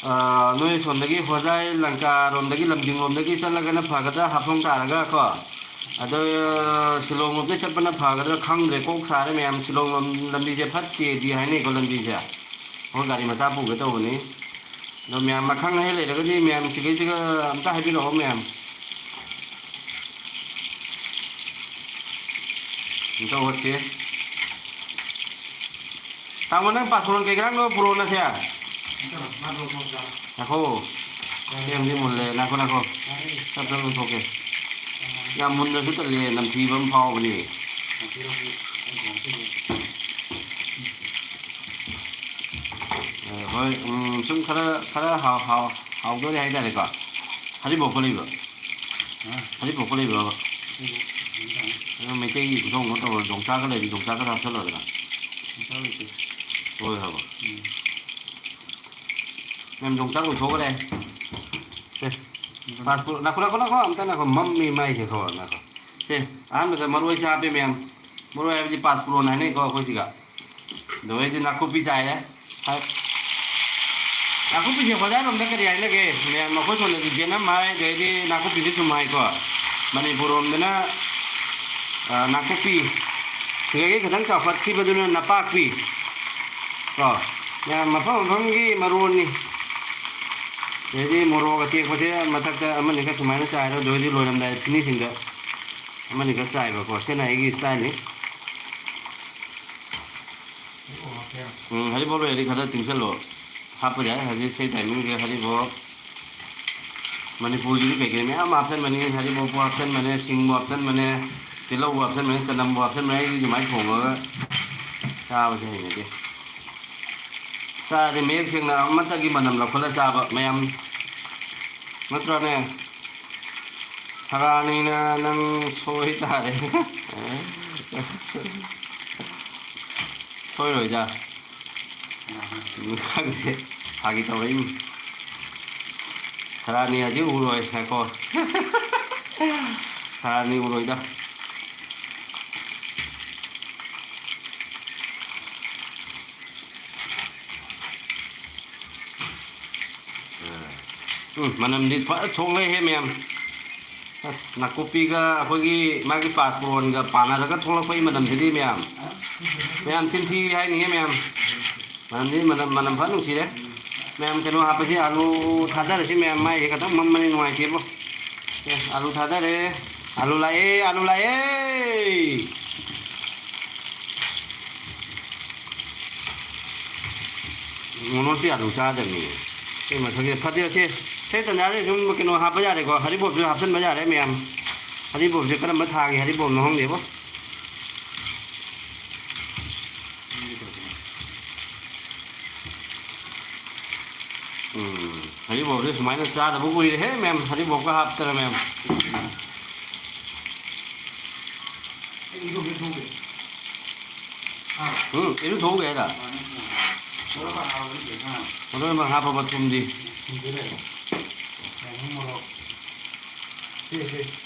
ꯑ, ꯅꯣꯏ ꯁꯣꯝꯗꯒꯤ ꯍꯣꯖꯥꯏ ꯂꯪꯀꯥꯔꯣꯝꯗꯒꯤ ꯂꯝꯗꯤꯡꯂꯣꯝꯗꯒꯤ ꯆꯠꯂꯒꯅ ꯐꯒꯗ꯭ꯔꯥ, ꯍꯥꯐꯣꯡ ꯇꯥꯔꯒ ꯀꯣ? ꯑꯗꯣ, ꯁꯤꯂꯣꯡꯂꯣꯝꯗꯩ ꯆꯠꯄꯅ ꯐꯒꯗ꯭ꯔꯥ ꯈꯪꯗ꯭ꯔꯦ, ꯀꯣꯛ ꯁꯥꯔꯦ ꯃꯌꯥꯝ꯫ ꯁꯤꯂꯣꯡꯂꯣꯝ ꯂꯝꯕꯤꯁꯦ ꯐꯠꯇꯦꯗꯤ ꯍꯥꯏꯅꯩꯀꯣ, ꯂꯝꯕꯤꯁꯦ꯫ ꯑꯩꯈꯣꯏ ꯒꯥꯔꯤ ꯃꯆꯥ ꯄꯨꯒꯦ ꯇꯧꯕꯅꯤ꯫ ꯑꯗꯣ ꯃꯌꯥꯝ ꯑꯈꯪ ꯑꯍꯩ ꯂꯩꯔꯒꯗꯤ ꯃꯌꯥꯝ ꯁꯤꯈꯩꯁꯤꯒ ꯑꯝꯇ ꯍꯥꯏꯕꯤꯔꯛꯑꯣ ꯃꯌꯥꯝ꯫ ꯑꯝꯇ ꯍꯣꯠꯁꯤ꯫ ꯇꯥꯃꯣ, ꯅꯪ ꯄꯥꯁꯄꯣꯔꯠ ꯀꯩꯀꯥ ꯂꯣꯏ ꯄꯨꯔꯛꯑꯣ ꯅꯁꯦ꯫ ꯉꯥꯏꯈꯣ꯫ ꯁꯦꯝꯗꯤ ꯃꯨꯜꯂꯦ꯫ ꯉꯥꯏꯈꯣ, ꯉꯥꯏꯈꯣ꯫ ꯇꯞ ꯇꯞꯅ ꯂꯧꯊꯣꯛꯀꯦ꯫ ꯌꯥꯝ ꯃꯨꯟꯅꯁꯨ ꯇꯜꯂꯦ, ꯅꯝꯊꯤꯕ ꯑꯃ ꯐꯥꯎꯕꯅꯦ꯫ ꯑ, ꯍꯣꯏ, ꯎꯝ, ꯁꯨꯝ ꯈꯔ, ꯈꯔ ꯍꯥꯎ-, ꯍꯥꯎ-, ꯍꯥꯎꯗꯣꯔꯦ ꯍꯥꯏꯇꯥꯔꯦꯀꯣ꯫ ꯍꯔꯤꯕꯣꯞꯀ ꯂꯩꯕ꯭ꯔꯣ? ꯍꯥ? ꯍꯔꯤꯕꯣꯞꯀ ꯂꯩꯕ꯭ꯔꯣꯕ? ꯍꯔꯤꯕꯣꯞ ꯂꯩꯕꯖꯥꯠꯅꯤ꯫ ꯑꯗꯣ ꯃꯩꯇꯩꯒꯤ ꯈꯨꯊꯣꯡ ꯑꯃ ꯇꯧꯔꯣ, ꯌꯣꯡꯆꯥꯛꯀ ꯂꯩꯔꯗꯤ ꯌꯣꯡꯆꯥꯛꯀ ꯈꯔ ꯍꯥꯞꯆꯜꯂꯣꯗꯅ꯫ ꯌꯣꯡꯆꯥꯛ ꯂꯩꯇꯦ꯫ ꯂꯣꯏꯈ꯭ꯔꯕꯣ? ꯎꯝ꯫ ꯃꯦꯝ, ꯌꯣꯡꯆꯥꯛ ꯂꯣꯏꯊꯣꯛꯈ꯭ꯔꯦ꯫ ꯁꯦ, ꯎꯝ꯫ ꯄꯥꯁꯄꯣꯔꯠ, ꯉꯥꯏꯈꯣ, ꯉꯥꯏꯈꯣ, ꯉꯥꯏꯈꯣ, ꯑꯝꯇ ꯉꯥꯏꯈꯣ, ꯃꯝꯃꯤ ꯃꯥꯏꯁꯦ, ꯈꯣ, ꯉꯥꯏꯈꯣ꯫ ꯁꯦ, ꯑꯍꯥꯟꯕꯗ ꯃꯔꯣꯏꯁꯦ ꯍꯥꯞꯄꯦ, ꯃꯦꯝ꯫ ꯃꯔꯣꯏ ꯍꯥꯏꯕꯗꯤ ꯄꯥꯁꯄꯣꯔꯠ ꯍꯥꯏꯅꯩꯀꯣ ꯑꯩꯈꯣꯏ ꯁꯤꯒ꯫ ꯑꯗꯨ ꯑꯣꯏꯔꯗꯤ ꯅꯥꯀꯨꯞꯄꯤ ꯆꯥꯏꯔꯦ꯫ ꯍꯥꯏ-, ꯅꯥꯀꯨꯞꯄꯤꯁꯦ ꯍꯣꯖꯥꯏꯔꯣꯝꯗ ꯀꯔꯤ ꯍꯥꯏꯅꯒꯦ? ꯃꯌꯥꯝ ꯑꯩꯈꯣꯏ ꯁꯣꯝꯗꯗꯤ ꯖꯦꯅꯝ ꯍꯥꯏ, ꯑꯗꯩꯗꯤ ꯅꯥꯀꯨꯞꯄꯤꯁꯦ ꯁꯨꯝ ꯍꯥꯏꯀꯣ꯫ ꯃꯅꯤꯄꯨꯔ ꯔꯣꯝꯗꯅ, ꯑ, ꯅꯥꯀꯨꯞꯄꯤ꯫ ꯁꯤꯗꯒꯤ ꯈꯤꯇꯪ ꯆꯥꯎꯈꯠꯈꯤꯕꯗꯨꯅ ꯅꯄꯥꯛꯄꯤ꯫ ꯀꯣ? ꯃꯌꯥꯝ ꯃꯐꯝ ꯃꯐꯝꯒꯤ ꯃꯔꯣꯟꯅꯤ꯫ ꯑꯗꯩꯗꯤ ꯃꯣꯔꯣꯛ ꯑꯇꯦꯛꯄꯁꯦ ꯃꯊꯛꯇ ꯑꯃꯅꯤꯒ ꯁꯨꯃꯥꯏꯅ ꯆꯥꯏꯔꯣ, ꯑꯗꯨ ꯑꯣꯏꯔꯗꯤ ꯂꯣꯏꯔꯝꯗꯥꯏ finishingꯗ ꯑꯃꯅꯤꯒ ꯆꯥꯏꯕꯀꯣ꯫ ꯁꯤꯅ ꯑꯩꯒꯤ styleꯅꯤ꯫ ꯎꯝ, ꯍꯔꯤꯕꯣꯞ ꯂꯩꯔꯗꯤ ꯈꯔ ꯇꯤꯡꯁꯜꯂꯣ꯫ ꯍꯥꯞꯄ ꯌꯥꯏ꯫ ꯍꯧꯖꯤꯛ ꯁꯤ timingꯁꯦ ꯍꯔꯤꯕꯣꯞ, ꯃꯅꯤꯄꯨꯔꯒꯤꯗꯤ ꯀꯩꯀꯩ ꯃꯌꯥꯝ ꯍꯥꯞꯆꯟꯕꯅꯤ, ꯍꯔꯤꯕꯣꯞꯄꯨ ꯍꯥꯞꯆꯟꯕꯅꯦ, ꯁꯤꯡꯕꯨ ꯍꯥꯞꯆꯟꯕꯅꯦ, ꯇꯤꯜꯍꯧꯕꯨ ꯍꯥꯞꯆꯟꯕꯅꯦ, ꯆꯅꯝꯕꯨ ꯍꯥꯞꯆꯟꯕꯅꯦ꯫ ꯑꯩꯗꯤ ꯑꯗꯨꯃꯥꯏꯅ ꯊꯣꯡꯉꯒ ꯆꯥꯕꯁꯦ ꯍꯩꯅꯗꯦ꯫ ꯆꯥꯔꯗꯤ ꯃꯌꯦꯛ ꯁꯦꯡꯅ ꯑꯃꯠꯇꯒꯤ ꯃꯅꯝ ꯂꯧꯈꯠꯂ ꯆꯥꯕ ꯃꯌꯥꯝ, ꯅꯠꯇ꯭ꯔꯅꯦ? ꯈꯔꯥꯅꯤꯅ ꯅꯪ ꯁꯣꯏ ꯇꯥꯔꯦ꯫ ꯁꯣꯏꯔꯣꯏꯗ꯫ ꯈꯪꯗꯦ, ꯐꯥꯒꯤ ꯇꯧꯔꯛꯏꯅꯤ꯫ ꯈꯔꯥꯅꯤ ꯍꯥꯏꯗꯤ ꯎꯔꯣꯏ ꯍꯥꯏꯀꯣ꯫ ꯈꯔꯥꯅꯤ ꯎꯔꯣꯏꯗ꯫ ꯎꯝ, ꯃꯅꯝꯗꯤ ꯐꯖ ꯊꯣꯛꯂꯛꯑꯦꯍꯦ ꯃꯌꯥꯝ꯫ ꯑꯁ, ꯅꯥꯀꯨꯞꯄꯤꯒ ꯑꯩꯈꯣꯏꯒꯤ ꯃꯥꯒꯤ ꯄꯥꯁꯄꯣꯔꯟꯒ ꯄꯥꯟꯅꯔꯒ ꯊꯣꯛꯂꯛꯄꯒꯤ ꯃꯅꯝꯁꯤꯗꯤ ꯃꯌꯥꯝ, ꯃꯌꯥꯝ ꯆꯤꯟꯊꯤ ꯍꯥꯏꯅꯤꯡꯉꯦ ꯃꯌꯥꯝ꯫ ꯃꯅꯝꯗꯤ ꯃꯅꯝ, ꯃꯅꯝ ꯐꯖꯅ ꯅꯨꯡꯁꯤꯔꯦ꯫ ꯃꯌꯥꯝ ꯀꯩꯅꯣ ꯍꯥꯞꯄꯁꯤ, ꯑꯂꯨ ꯊꯥꯗꯔꯁꯤ ꯃꯌꯥꯝ, ꯃꯥꯏꯁꯦ ꯈꯤꯇꯪ ꯃꯝꯕꯅꯤ ꯅꯨꯡꯉꯥꯏꯇꯦꯕꯣ꯫ ꯑꯦ, ꯑꯂꯨ ꯊꯥꯗꯔꯦ꯫ ꯑꯂꯨ ꯂꯥꯛꯑꯦ, ꯑꯂꯨ ꯂꯥꯛꯑꯦ꯫ ꯃꯣꯃꯣꯁꯤ ꯑꯂꯨ ꯆꯥꯗꯕꯅꯤ꯫ ꯁꯤ ꯃꯊꯛꯁꯦ ꯐꯗꯤ ꯑꯁꯤ, ꯁꯤ ꯇꯟꯖꯥꯁꯦ ꯁꯨꯝ ꯀꯩꯅꯣ ꯍꯥꯞꯄ ꯌꯥꯔꯦꯀꯣ, ꯍꯔꯤꯕꯣꯞꯁꯨ ꯍꯥꯞꯆꯤꯟꯕ ꯌꯥꯔꯦ ꯃꯌꯥꯝ꯫ ꯍꯔꯤꯕꯣꯞꯁꯦ ꯀꯔꯝꯕ ꯊꯥꯒꯤ ꯍꯔꯤꯕꯣꯞꯅꯣ ꯈꯪꯗꯦꯕꯣ꯫ ꯎꯝ, ꯍꯔꯤꯕꯣꯞꯁꯦ ꯁꯨꯃꯥꯏꯅ ꯆꯥꯗꯕ ꯀꯨꯏꯔꯦꯍꯦ ꯃꯌꯥꯝ, ꯍꯔꯤꯕꯣꯞꯀ ꯍꯥꯞꯇꯅ ꯃꯌꯥꯝ꯫ ꯎꯝ, ꯏꯔꯨ ꯊꯣꯛꯎꯒꯦ ꯍꯥꯏꯔ? ꯃꯔꯣꯏ ꯃꯔꯥꯡ ꯍꯥꯞꯄꯕ ꯊꯨꯝꯗꯤ?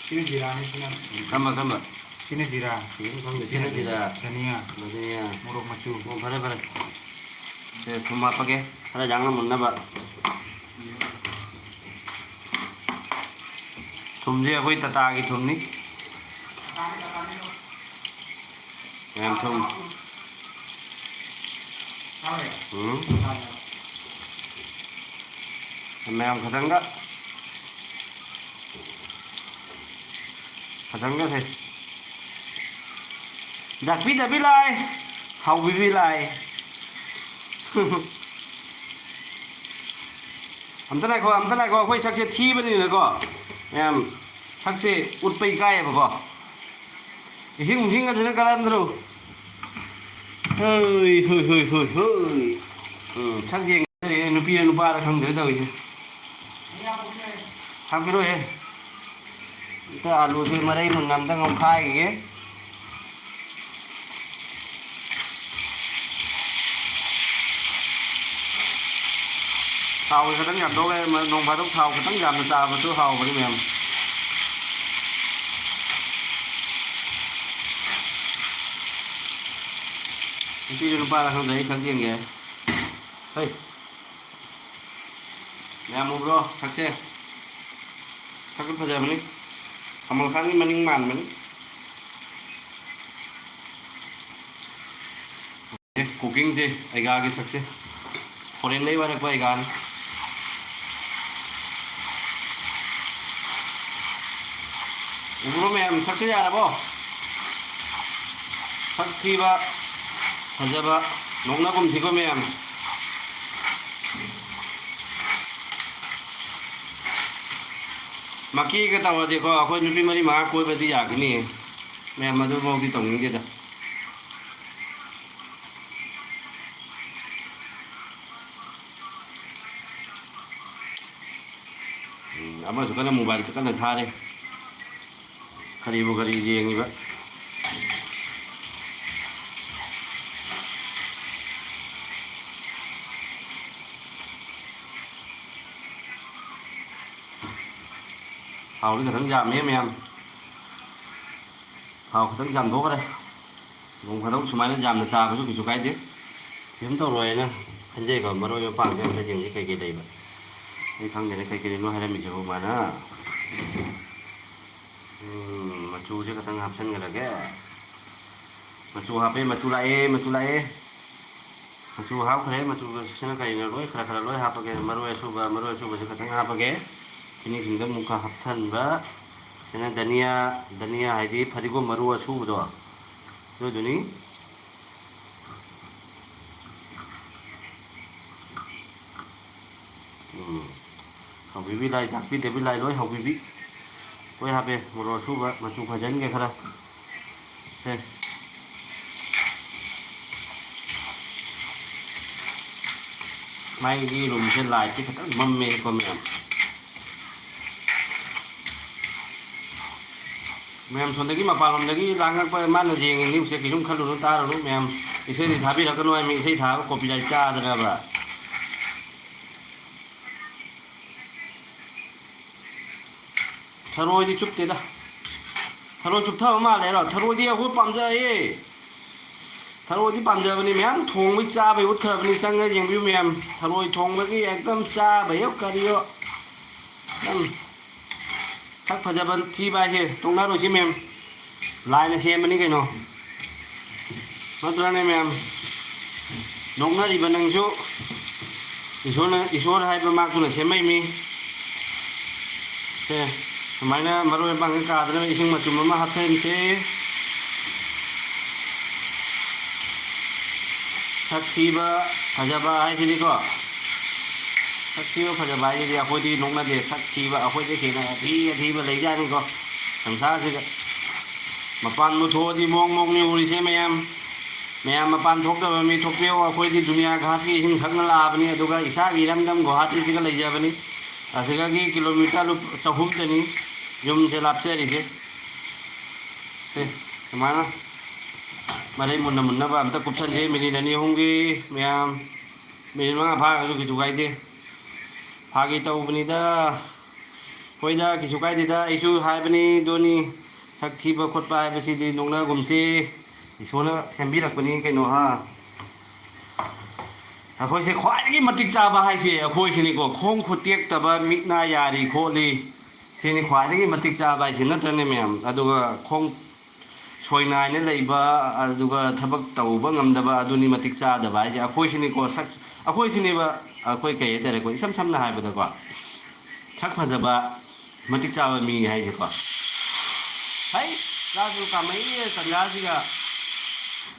ꯁꯤꯅ ꯖꯤꯔꯥꯅꯤ, ꯁꯤꯅ ꯀꯔꯝꯕ, ꯀꯔꯝꯕ? ꯁꯤꯅ ꯖꯤꯔꯥ, ꯁꯤꯅ ꯈꯪꯗꯦ, ꯁꯤꯅ ꯁꯤꯅ ꯖꯤꯔꯥ꯫ ꯖꯤꯔꯥ꯫ ꯙꯅꯤꯌꯥ꯫ ꯙꯅꯤꯌꯥ꯫ ꯃꯣꯔꯣꯛ ꯃꯆꯨ꯫ ꯑꯣ, ꯐꯔꯦ, ꯐꯔꯦ꯫ ꯁꯦ, ꯊꯨꯝ ꯍꯥꯞꯄꯒꯦ꯫ ꯈꯔ ꯌꯥꯡꯅ ꯃꯨꯟꯅꯕ꯫ ꯊꯨꯝꯁꯦ ꯑꯩꯈꯣꯏ ꯇꯥꯇꯥꯒꯤ ꯊꯨꯝꯅꯤ꯫ ꯃꯌꯥꯝ ꯊꯨꯝ꯫ ꯎꯝ꯫ ꯃꯌꯥꯝ ꯈꯇꯪꯒ, ꯈꯇꯪꯒ ꯁꯦ꯫ ꯗꯥꯛꯄꯤꯗꯕꯤ ꯂꯥꯏ, ꯍꯥꯎꯕꯤꯕꯤ ꯂꯥꯏ꯫ ꯑꯝꯇ ꯉꯥꯏꯈꯣ, ꯑꯝꯇ ꯉꯥꯏꯈꯣ, ꯑꯩꯈꯣꯏ ꯁꯛꯁꯦ ꯊꯤꯕꯅꯤꯅꯀꯣ, ꯃꯌꯥꯝ, ꯁꯛꯁꯦ ꯎꯠꯄ ꯏꯀꯥꯏꯌꯦꯕꯀꯣ꯫ ꯏꯁꯤꯡ ꯅꯨꯡꯁꯤꯡ ꯑꯗꯨꯅ ꯀꯜꯍꯟꯗ꯭ꯔꯣ? ꯍꯣꯏ, ꯍꯣꯏ, ꯍꯣꯏ, ꯍꯣꯏ, ꯍꯣꯏ꯫ ꯎꯝ, ꯁꯛ ꯌꯦꯡꯗ꯭ꯔꯦ, ꯅꯨꯄꯤꯔ ꯅꯨꯄꯥꯔ ꯈꯪꯗ꯭ꯔꯦ ꯇꯧꯔꯤꯁꯦ꯫ ꯍꯥꯞꯄꯤꯔꯣꯍꯦ꯫ ꯑꯝꯇ ꯑꯂꯨꯁꯦ ꯃꯔꯩ ꯃꯨꯟꯅ ꯑꯝꯇ ꯉꯧꯈꯥꯏꯈꯤꯒꯦ꯫ ꯊꯥꯎꯁꯦ ꯈꯤꯇꯪ ꯌꯥꯝꯊꯣꯛꯑꯦ, ꯅꯣꯡ ꯐꯥꯗꯣꯛ ꯊꯥꯎ ꯈꯤꯇꯪ ꯌꯥꯝꯅ ꯆꯥꯕꯁꯨ ꯍꯥꯎꯕꯅꯤ ꯃꯌꯥꯝ꯫ ꯅꯨꯄꯤꯔ ꯅꯨꯄꯥꯔ ꯈꯪꯗ꯭ꯔꯦ, ꯑꯩ ꯁꯛ ꯌꯦꯡꯒꯦ꯫ ꯍꯩ꯫ ꯃꯌꯥꯝ ꯎꯕ꯭ꯔꯣ? ꯁꯛꯁꯦ꯫ ꯁꯛꯁꯦ ꯐꯖꯕꯅꯤ꯫ ꯀꯃꯜ ꯈꯥꯟꯒꯤ ꯃꯅꯤꯡ ꯃꯥꯟꯕꯅꯤ꯫ ꯑꯦ, cookingꯁꯦ ꯑꯩꯒꯥꯒꯤ ꯁꯛꯁꯦ꯫ Foreignꯗꯩ ꯋꯥꯏꯔꯛꯄ ꯑꯩꯒꯥꯅꯤ꯫ ꯎꯕ꯭ꯔꯣ ꯃꯌꯥꯝ? ꯁꯛꯁꯦ ꯌꯥꯔꯕꯣ? ꯁꯛ ꯊꯤꯕ, ꯐꯖꯕ, ꯅꯣꯛꯅꯒꯨꯝꯁꯤꯀꯣ ꯃꯌꯥꯝ꯫ ꯃꯀꯤꯒ ꯇꯧꯔꯗꯤꯀꯣ, ꯑꯩꯈꯣꯏ ꯅꯨꯄꯤ ꯃꯔꯤ ꯃꯉꯥ ꯀꯣꯏꯕꯗꯤ ꯌꯥꯒꯅꯤ꯫ ꯃꯌꯥꯝ, ꯑꯗꯨꯐꯥꯎꯗꯤ ꯇꯧꯅꯤꯡꯗꯦꯗ꯫ ꯎꯝ, ꯑꯃꯁꯨ ꯀꯟꯅ mobile ꯀꯟꯅ ꯊꯥꯔꯤ꯫ ꯀꯔꯤꯕꯨ ꯀꯔꯤ ꯌꯦꯡꯉꯤꯕ? ꯊꯥꯎꯗꯤ ꯈꯤꯇꯪ ꯌꯥꯝꯃꯦ ꯃꯌꯥꯝ꯫ ꯊꯥꯎ ꯈꯤꯇꯪ ꯌꯥꯝꯊꯣꯛꯈ꯭ꯔꯦ꯫ ꯅꯣꯡ ꯐꯥꯗꯣꯛ ꯁꯨꯃꯥꯏꯅ ꯌꯥꯝꯅ ꯆꯥꯕꯁꯨ ꯀꯩꯁꯨ ꯀꯥꯏꯗꯦ꯫ ꯀꯩꯁꯨꯝ ꯇꯧꯔꯣꯏ ꯍꯥꯏꯅ ꯈꯟꯖꯩꯀꯣ꯫ ꯃꯔꯣꯏ ꯃꯄꯥꯡꯁꯦ ꯑꯝꯇ ꯌꯦꯡꯁꯤ ꯀꯩꯀꯩ ꯂꯩꯕ꯫ ꯑꯩ ꯈꯪꯗꯦꯅꯦ ꯀꯩꯀꯩꯅꯣ ꯍꯥꯏꯔꯝꯃꯤꯁꯤꯕꯨ ꯃꯥꯅ꯫ ꯎꯝ, ꯃꯆꯨꯁꯦ ꯈꯤꯇꯪ ꯍꯥꯞꯆꯤꯟꯈ꯭ꯔꯒꯦ꯫ ꯃꯆꯨ ꯍꯥꯞꯄꯦ, ꯃꯆꯨ ꯂꯥꯛꯑꯦ, ꯃꯆꯨ ꯂꯥꯛꯑꯦ꯫ ꯃꯆꯨ ꯍꯥꯞꯈ꯭ꯔꯦ꯫ ꯃꯆꯨꯁꯤꯅ ꯀꯔꯤꯅꯣ? ꯂꯣꯏ ꯈꯔ ꯈꯔ ꯂꯣꯏ ꯍꯥꯞꯄꯒꯦ꯫ ꯃꯔꯣꯏ ꯑꯁꯨꯕ, ꯃꯔꯣꯏ ꯑꯁꯨꯕꯁꯦ ꯈꯤꯇꯪ ꯍꯥꯞꯄꯒꯦ꯫ ꯐꯤꯅꯤꯁꯤꯡꯗ ꯑꯃꯨꯛꯀ ꯍꯥꯞꯆꯟꯕ꯫ ꯁꯤꯅ ꯙꯅꯤꯌꯥ, ꯙꯅꯤꯌꯥ ꯍꯥꯏꯗꯤ ꯐꯗꯤꯒꯣꯝ ꯃꯔꯨ ꯑꯁꯨꯕꯗꯣ, ꯑꯗꯨꯗꯨꯅꯤ꯫ ꯎꯝ꯫ ꯍꯧꯕꯤꯕꯤ ꯂꯥꯏ, ꯇꯥꯛꯄꯤꯗꯕꯤ ꯂꯥꯏ ꯂꯣꯏ ꯍꯧꯕꯤꯕꯤ꯫ ꯂꯣꯏ ꯍꯥꯞꯄꯦ꯫ ꯃꯣꯔꯣꯛ ꯑꯁꯨꯕ ꯃꯆꯨ ꯐꯖꯍꯟꯒꯦ ꯈꯔ꯫ ꯁꯦ꯫ ꯃꯥꯒꯤ ꯔꯨꯝꯁꯦ ꯂꯥꯏꯠꯇꯤ ꯈꯤꯇꯪ ꯃꯝꯃꯦꯀꯣ ꯃꯌꯥꯝ꯫ ꯃꯌꯥꯝ ꯁꯣꯝꯗꯒꯤ ꯃꯄꯥꯟꯂꯣꯝꯗꯒꯤ ꯂꯥꯡꯉꯛꯄ ꯃꯥꯅ ꯌꯦꯡꯉꯤꯅꯤ, ꯎꯆꯦꯛ ꯀꯩꯁꯨꯝ ꯈꯜꯂꯨꯅꯨ, ꯇꯥꯔꯨꯅꯨ ꯃꯌꯥꯝ꯫ ꯏꯁꯩꯗꯤ ꯊꯥꯕꯤꯔꯛꯀꯅꯨ ꯍꯥꯏꯃꯤ, ꯏꯁꯩ ꯊꯥꯕ copyright ꯆꯥꯗꯅꯕ꯫ ꯊꯔꯣꯏꯗꯤ ꯆꯨꯞꯇꯦꯗ꯫ ꯊꯔꯣꯏ ꯆꯨꯞꯊꯕ ꯃꯥꯜꯂꯦ ꯍꯥꯏꯔꯣ? ꯊꯔꯣꯏꯗꯤ ꯑꯩꯈꯣꯏ ꯄꯥꯝꯖꯩꯌꯦ꯫ ꯊꯔꯣꯏꯗꯤ ꯄꯥꯝꯖꯕꯅꯤ ꯃꯌꯥꯝ, ꯊꯣꯡꯕꯩ ꯆꯥꯕꯩ ꯎꯠꯈ꯭ꯔꯕꯅꯤ, ꯆꯪꯉ ꯌꯦꯡꯕꯤꯌꯨ ꯃꯌꯥꯝ꯫ ꯊꯔꯣꯏ ꯊꯣꯡꯕꯒꯤ ꯑꯦꯛꯗꯝ ꯆꯥꯕꯌꯣ ꯀꯔꯤꯌꯣ꯫ ꯎꯝ꯫ ꯁꯛ ꯐꯖꯕ ꯊꯤꯕ ꯍꯥꯏꯁꯦ ꯇꯣꯛꯅꯔꯣꯏꯁꯤ ꯃꯌꯥꯝ꯫ ꯂꯥꯏꯅ ꯁꯦꯝꯕꯅꯤ ꯀꯩꯅꯣ꯫ ꯅꯠꯇ꯭ꯔꯅꯦ ꯃꯌꯥꯝ? ꯅꯣꯛꯅꯔꯤꯕ ꯅꯪꯁꯨ ꯏꯁꯣꯔꯅ, ꯏꯁꯣꯔ ꯍꯥꯏꯕ ꯃꯥꯛꯇꯨꯅ ꯁꯦꯝꯃꯛꯏꯃꯤ꯫ ꯁꯦ, ꯁꯨꯃꯥꯏꯅ ꯃꯔꯣꯏ ꯃꯄꯥꯡꯒ ꯀꯥꯗꯅꯕ ꯏꯁꯤꯡ ꯃꯆꯨꯝ ꯑꯃ ꯍꯥꯞꯆꯤꯟꯁꯦ꯫ ꯁꯛ ꯊꯤꯕ ꯐꯖꯕ ꯍꯥꯏꯁꯤꯗꯤꯀꯣ, ꯁꯛ ꯊꯤꯕ ꯐꯖꯕ ꯍꯥꯏꯁꯤꯗꯤ ꯑꯩꯈꯣꯏꯗꯤ ꯅꯣꯛꯅꯗꯦ꯫ ꯁꯛ ꯊꯤꯕ ꯑꯩꯈꯣꯏꯗꯤ ꯍꯦꯟꯅ ꯑꯊꯤ ꯑꯊꯤꯕ ꯂꯩꯖꯥꯠꯅꯤꯀꯣ ꯁꯪꯁꯥꯔꯁꯤꯗ꯫ ꯃꯄꯥꯟꯕꯨ ꯊꯣꯛꯑꯗꯤ ꯃꯣꯡ ꯃꯣꯡꯅꯤ ꯎꯔꯤꯁꯦ ꯃꯌꯥꯝ꯫ ꯃꯌꯥꯝ ꯃꯄꯥꯟ ꯊꯣꯛꯇꯕ ꯃꯤ ꯊꯣꯛꯄꯤꯌꯣ꯫ ꯑꯩꯈꯣꯏꯗꯤ ꯗꯨꯅꯤꯌꯥ ꯘꯥꯠꯀꯤ ꯏꯁꯤꯡ ꯊꯛꯅ ꯂꯥꯛꯑꯕꯅꯤ, ꯑꯗꯨꯒ ꯏꯁꯥꯒꯤ ꯏꯔꯝꯗꯝ ꯒꯨꯋꯥꯍꯥꯇꯤꯁꯤꯒ ꯂꯩꯖꯕꯅꯤ꯫ ꯑꯁꯤꯗꯒꯤ ꯀꯤꯂꯣꯃꯤꯇꯔ ꯂꯨꯞ-, ꯆꯍꯨꯝꯗꯅꯤ ꯌꯨꯝꯁꯦ ꯂꯥꯞꯆꯔꯤꯁꯦ꯫ ꯁꯦ, ꯁꯨꯃꯥꯏꯅ ꯃꯔꯩ ꯃꯨꯟꯅ ꯃꯨꯟꯅꯕ ꯑꯝꯇ ꯀꯨꯞꯁꯟꯁꯦ, ꯃꯤꯅꯤꯠ ꯑꯅꯤ ꯑꯍꯨꯝꯒꯤ ꯃꯌꯥꯝ꯫ ꯃꯤꯅꯤꯠ ꯃꯉꯥ ꯐꯥꯔꯒꯁꯨ ꯀꯩꯁꯨ ꯀꯥꯏꯗꯦ꯫ ꯐꯥꯒꯤ ꯇꯧꯕꯅꯤꯗ꯫ ꯍꯣꯏꯗ, ꯀꯩꯁꯨ ꯀꯥꯏꯗꯦꯗ, ꯑꯩꯁꯨ ꯍꯥꯏꯕꯅꯤ ꯗꯣꯅꯤ꯫ ꯁꯛ ꯊꯤꯕ ꯈꯣꯠꯄ ꯍꯥꯏꯕꯁꯤꯗꯤ ꯅꯣꯛꯅꯒꯨꯝꯁꯤ, ꯏꯁꯣꯔꯅ ꯁꯦꯝꯕꯤꯔꯛꯄꯅꯤ ꯀꯩꯅꯣ, ꯍꯥ? ꯑꯩꯈꯣꯏꯁꯦ ꯈ꯭ꯋꯥꯏꯗꯒꯤ ꯃꯇꯤꯛ ꯆꯥꯕ ꯍꯥꯏꯁꯦ ꯑꯩꯈꯣꯏꯁꯤꯅꯤꯀꯣ, ꯈꯣꯡ ꯈꯨꯠ ꯇꯦꯛꯇꯕ, ꯃꯤꯠ ꯅꯥ ꯌꯥꯔꯤ ꯈꯣꯠꯂꯤ, ꯁꯤꯅꯤ ꯈ꯭ꯋꯥꯏꯗꯒꯤ ꯃꯇꯤꯛ ꯆꯥꯕ ꯍꯥꯏꯁꯦ, ꯅꯠꯇ꯭ꯔꯅꯦ ꯃꯌꯥꯝ? ꯑꯗꯨꯒ ꯈꯣꯡ ꯁꯣꯏꯅꯥꯏꯅ ꯂꯩꯕ, ꯑꯗꯨꯒ ꯊꯕꯛ ꯇꯧꯕ ꯉꯝꯗꯕ, ꯑꯗꯨꯅꯤ ꯃꯇꯤꯛ ꯆꯥꯗꯕ ꯍꯥꯏꯁꯦ꯫ ꯑꯩꯈꯣꯏꯁꯤꯅꯤꯀꯣ, ꯁꯛ-, ꯑꯩꯈꯣꯏꯁꯤꯅꯦꯕ, ꯑꯩꯈꯣꯏ ꯀꯩ ꯍꯥꯏꯇꯥꯔꯦꯀꯣ, ꯏꯁꯝ ꯁꯝꯅ ꯍꯥꯏꯕꯗꯀꯣ, ꯁꯛ ꯐꯖꯕ, ꯃꯇꯤꯛ ꯆꯥꯕ ꯃꯤ ꯍꯥꯏꯁꯦꯀꯣ꯫ ꯍꯩ, ꯆꯥꯁꯨ ꯀꯥꯝꯃꯛꯏ ꯇꯟꯖꯥꯁꯤꯒ꯫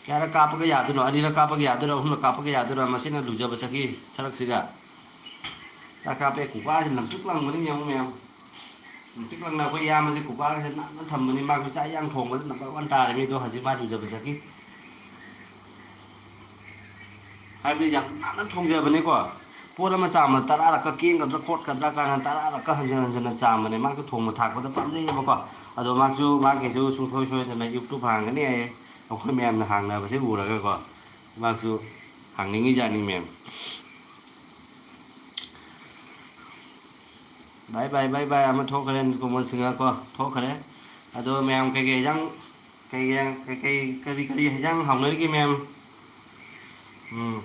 ꯀꯌꯥꯔꯛ ꯀꯥꯞꯄꯒ ꯌꯥꯗꯣꯏꯅꯣ? ꯑꯅꯤꯔꯛ ꯀꯥꯞꯄꯒ ꯌꯥꯗꯣꯏꯔꯣ? ꯑꯍꯨꯝꯂꯛ ꯀꯥꯞꯄꯒ ꯌꯥꯗꯣꯏꯔꯣ? ꯃꯁꯤꯅ ꯂꯨꯖꯕ ꯆꯠꯈꯤ ꯁꯔꯛꯁꯤꯒ꯫ ꯆꯥꯛ ꯀꯥꯞꯄꯦ, ꯀꯨꯀꯥꯁꯤ ꯂꯪꯇ꯭ꯔꯤꯛ ꯂꯪꯕꯅꯤ ꯌꯦꯡꯉꯨ ꯃꯌꯥꯝ꯫ ꯂꯪꯇ꯭ꯔꯤꯛ ꯂꯪꯅ ꯑꯩꯈꯣꯏ ꯏꯌꯥꯝꯕꯁꯦ ꯀꯨꯀꯥꯁꯦ ꯅꯥꯟꯅ ꯊꯝꯕꯅꯤ꯫ ꯃꯥꯁꯨ ꯆꯥꯛ ꯏꯟꯖꯥꯡ ꯊꯣꯡꯕꯗ ꯅꯝꯕꯔ ꯋꯥꯟ ꯇꯥꯔꯦ ꯃꯤꯗꯣ ꯍꯧꯖꯤꯛ ꯃꯥ ꯂꯨꯖꯕ ꯆꯠꯈꯤ꯫ ꯍꯥꯏꯕꯗꯤ ꯌꯥꯝ ꯅꯥꯟꯅ ꯊꯣꯡꯖꯕꯅꯤꯀꯣ꯫ ꯄꯣꯠ ꯑꯃ ꯆꯥꯝꯕꯗ ꯇꯔꯥꯔꯛꯀ ꯀꯦꯡꯒꯗ꯭ꯔꯥ ꯈꯣꯠꯀꯗ꯭ꯔꯥ ꯀꯥꯏꯅ ꯇꯔꯥꯔꯛꯀ ꯍꯟꯖꯤꯟ ꯍꯟꯖꯤꯟꯅ ꯆꯥꯝꯕꯅꯦ꯫ ꯃꯥꯁꯨ ꯊꯣꯡꯕ ꯊꯥꯛꯄꯗ ꯄꯥꯝꯖꯩꯌꯦꯕꯀꯣ꯫ ꯑꯗꯣ ꯃꯥꯁꯨ ꯃꯥꯒꯤꯁꯨ ꯁꯨꯡꯁꯣꯏ ꯁꯣꯏꯗꯅ YouTube ꯍꯥꯡꯒꯅꯤ ꯍꯥꯏꯌꯦ꯫ ꯑꯩꯈꯣꯏ ꯃꯌꯥꯝꯅ ꯍꯥꯡꯅꯕꯁꯦ ꯎꯔꯒꯀꯣ꯫ ꯃꯥꯁꯨ ꯍꯥꯡꯅꯤꯡꯉꯤꯖꯥꯠꯅꯤ ꯃꯌꯥꯝ꯫ ꯕꯥꯏ ꯕꯥꯏ ꯕꯥꯏ ꯕꯥꯏ ꯑꯃ ꯊꯣꯛꯈ꯭ꯔꯦ, ꯅꯤꯜꯀꯃꯜ ꯁꯤꯡꯍ ꯀꯣ, ꯊꯣꯛꯈ꯭ꯔꯦ꯫ ꯑꯗꯣ ꯃꯌꯥꯝ ꯀꯩꯀꯩ ꯍꯦꯟꯖꯥꯡ, ꯀꯩꯀꯩ, ꯀꯩꯀꯩ, ꯀꯔꯤ ꯀꯔꯤ ꯍꯦꯟꯖꯥꯡ ꯍꯥꯎꯅꯔꯤꯒꯦ ꯃꯌꯥꯝ? ꯎꯝ꯫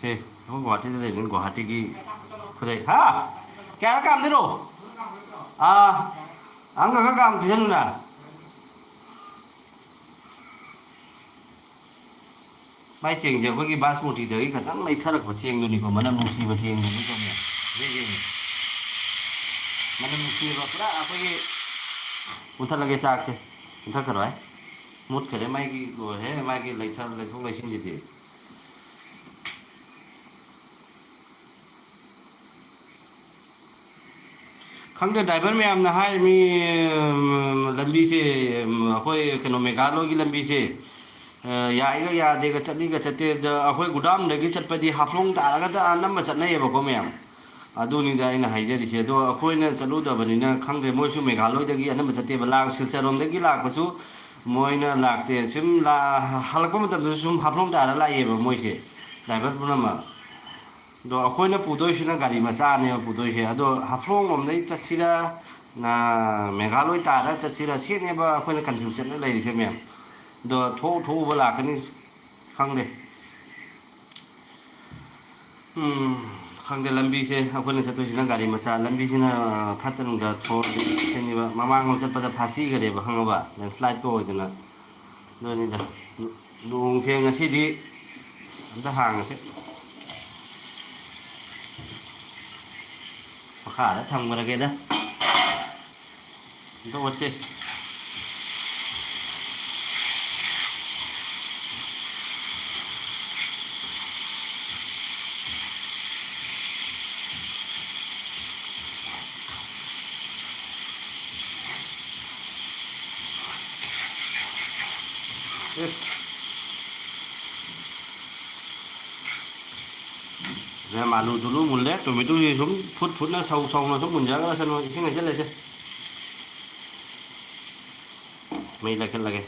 ꯁꯦ, ꯑꯩꯈꯣꯏ ꯒꯨꯍꯥꯇꯤꯗ ꯂꯩꯕꯅꯤ, ꯒꯨꯍꯥꯇꯤꯒꯤ ꯈꯨꯗꯩ꯫ ꯍꯥ? ꯀꯌꯥꯔꯛ ꯀꯥꯝꯗꯣꯏꯅꯣ? ꯑꯥ, ꯑꯃꯈꯛ ꯀꯥꯝ ꯄꯤꯖꯅꯨꯅ꯫ ꯃꯥꯏ ꯆꯦꯡꯁꯦ ꯑꯩꯈꯣꯏꯒꯤ ꯕꯥꯁꯃꯇꯤꯗꯒꯤ ꯈꯤꯇꯪ ꯂꯩꯊꯔꯛꯄ ꯆꯦꯡꯗꯨꯅꯤꯀꯣ, ꯃꯅꯝ ꯅꯨꯡꯁꯤꯕ ꯆꯦꯡꯗꯨꯅꯤꯀꯣ꯫ ꯃꯌꯥꯝ ꯁꯤꯗꯩ ꯆꯦꯡꯁꯦ ꯃꯅꯝ ꯅꯨꯡꯁꯤꯕ ꯄꯨꯔꯥ ꯑꯩꯈꯣꯏꯒꯤ꯫ ꯃꯨꯊꯠꯂꯒꯦ ꯆꯥꯛꯁꯦ꯫ ꯃꯨꯊꯠꯈ꯭ꯔꯣ ꯍꯥꯏ꯫ ꯃꯨꯠꯈ꯭ꯔꯦ ꯃꯥꯒꯤ, ꯂꯣꯏꯔꯦ ꯃꯥꯒꯤ ꯂꯩꯊ-, ꯂꯩꯊꯣꯛ ꯂꯩꯁꯤꯟꯁꯤꯗꯤ꯫ ꯈꯪꯗꯦ, ꯗ꯭ꯔꯥꯏꯚꯔ ꯃꯌꯥꯝꯅ ꯍꯥꯏꯔꯤꯃꯤ, ꯎꯝ, ꯂꯝꯕꯤꯁꯦ, ꯎꯝ, ꯑꯩꯈꯣꯏ ꯀꯩꯅꯣ ꯃꯦꯘꯥꯂꯣꯏꯒꯤ ꯂꯝꯕꯤꯁꯦ, ꯑ, ꯌꯥꯏꯒ ꯌꯥꯗꯦꯒ, ꯆꯠꯂꯤꯒ ꯆꯠꯇꯦ꯫ ꯑꯗ ꯑꯩꯈꯣꯏ ꯒꯨꯗꯥꯝꯗꯒꯤ ꯆꯠꯄꯗꯤ ꯍꯥꯐꯂꯣꯡ ꯇꯥꯔꯒꯗ ꯑꯅꯝꯕ ꯆꯠꯅꯩꯌꯦꯕꯀꯣ ꯃꯌꯥꯝ꯫ ꯑꯗꯨꯅꯤꯗ ꯑꯩꯅ ꯍꯥꯏꯖꯔꯤꯁꯦ꯫ ꯑꯗꯣ ꯑꯩꯈꯣꯏꯅ ꯆꯠꯂꯨꯗꯕꯅꯤꯅ ꯈꯪꯗꯦ, ꯃꯣꯏꯁꯨ ꯃꯦꯘꯥꯂꯣꯏꯗꯒꯤ ꯑꯅꯝꯕ ꯆꯠꯇꯦꯕ, ꯂꯥꯛ-, ꯁꯤꯜꯆꯔꯔꯣꯝꯗꯒꯤ ꯂꯥꯛꯄꯁꯨ ꯃꯣꯏꯅ ꯂꯥꯛꯇꯦ꯫ ꯁꯨꯝ ꯂꯥ-, ꯍꯜꯂꯛꯄ ꯃꯇꯝꯗꯁꯨ ꯁꯨꯝ ꯍꯥꯐꯂꯣꯡ ꯇꯥꯔ ꯂꯥꯛꯑꯦꯕ ꯃꯣꯏꯁꯦ, ꯗ꯭ꯔꯥꯏꯚꯔ ꯄꯨꯝꯅꯃꯛ꯫ ꯑꯗꯣ ꯑꯩꯈꯣꯏꯅ ꯄꯨꯗꯣꯏꯁꯤꯅ ꯒꯥꯔꯤ ꯃꯆꯥꯅꯦꯕ ꯄꯨꯗꯣꯏꯁꯦ꯫ ꯑꯗꯣ ꯍꯥꯐꯂꯣꯡ ꯂꯣꯝꯗꯩ ꯆꯠꯁꯤꯔꯥ, ꯅ, ꯃꯦꯘꯥꯂꯣꯏ ꯇꯥꯔ ꯆꯠꯁꯤꯔꯥ, ꯁꯤꯅꯦꯕ ꯑꯩꯈꯣꯏꯅ ꯀꯟꯐ꯭ꯌꯨꯖꯟꯗ ꯂꯩꯔꯤꯁꯦ ꯃꯌꯥꯝ꯫ ꯑꯗꯣ ꯊꯣꯛ ꯊꯣꯛꯎꯕ ꯂꯥꯛꯀꯅꯤ, ꯈꯪꯗꯦ꯫ ꯎꯝ, ꯈꯪꯗꯦ, ꯂꯝꯕꯤꯁꯦ ꯑꯩꯈꯣꯏꯅ ꯆꯠꯇꯣꯏꯁꯤꯅ ꯒꯥꯔꯤ ꯃꯆꯥ, ꯂꯝꯕꯤꯁꯤꯅ ꯐꯠꯇꯅꯨꯡꯗ ꯊꯣꯛꯑꯗꯤ ꯁꯤꯅꯦꯕ꯫ ꯃꯃꯥꯡꯂꯣꯝ ꯆꯠꯄꯗ ꯐꯥꯁꯤꯈꯔꯦꯕ, ꯈꯪꯉꯕ? ꯂꯦꯟꯁ꯭ꯂꯥꯏꯗꯀ ꯑꯣꯏꯗꯅ꯫ ꯑꯗꯨꯅꯤꯗ, ꯅꯣꯡꯁꯦ ꯉꯁꯤꯗꯤ ꯑꯝꯇ ꯍꯥꯡꯉꯁꯦ꯫ ꯃꯈꯥꯗ ꯊꯝꯈ꯭ꯔꯒꯦꯗ꯫ ꯑꯝꯇ ꯑꯣꯠꯁꯦ꯫ ꯑꯦꯁ꯫ ꯃꯌꯥꯝ ꯑꯥꯂꯨ ꯇꯨꯂꯨ ꯃꯨꯜꯂꯦ, ꯇꯣꯃꯦꯇꯣꯁꯤ ꯁꯨꯝ ꯐꯨꯠ ꯐꯨꯠꯅ ꯁꯧ ꯁꯧꯅ ꯁꯨꯝ ꯃꯨꯟꯖꯈ꯭ꯔꯁꯅꯨ, ꯏꯁꯤꯡ ꯍꯩꯖꯤꯜꯂꯁꯦ꯫ ꯃꯩ ꯂꯩꯈꯠꯂꯒꯦ꯫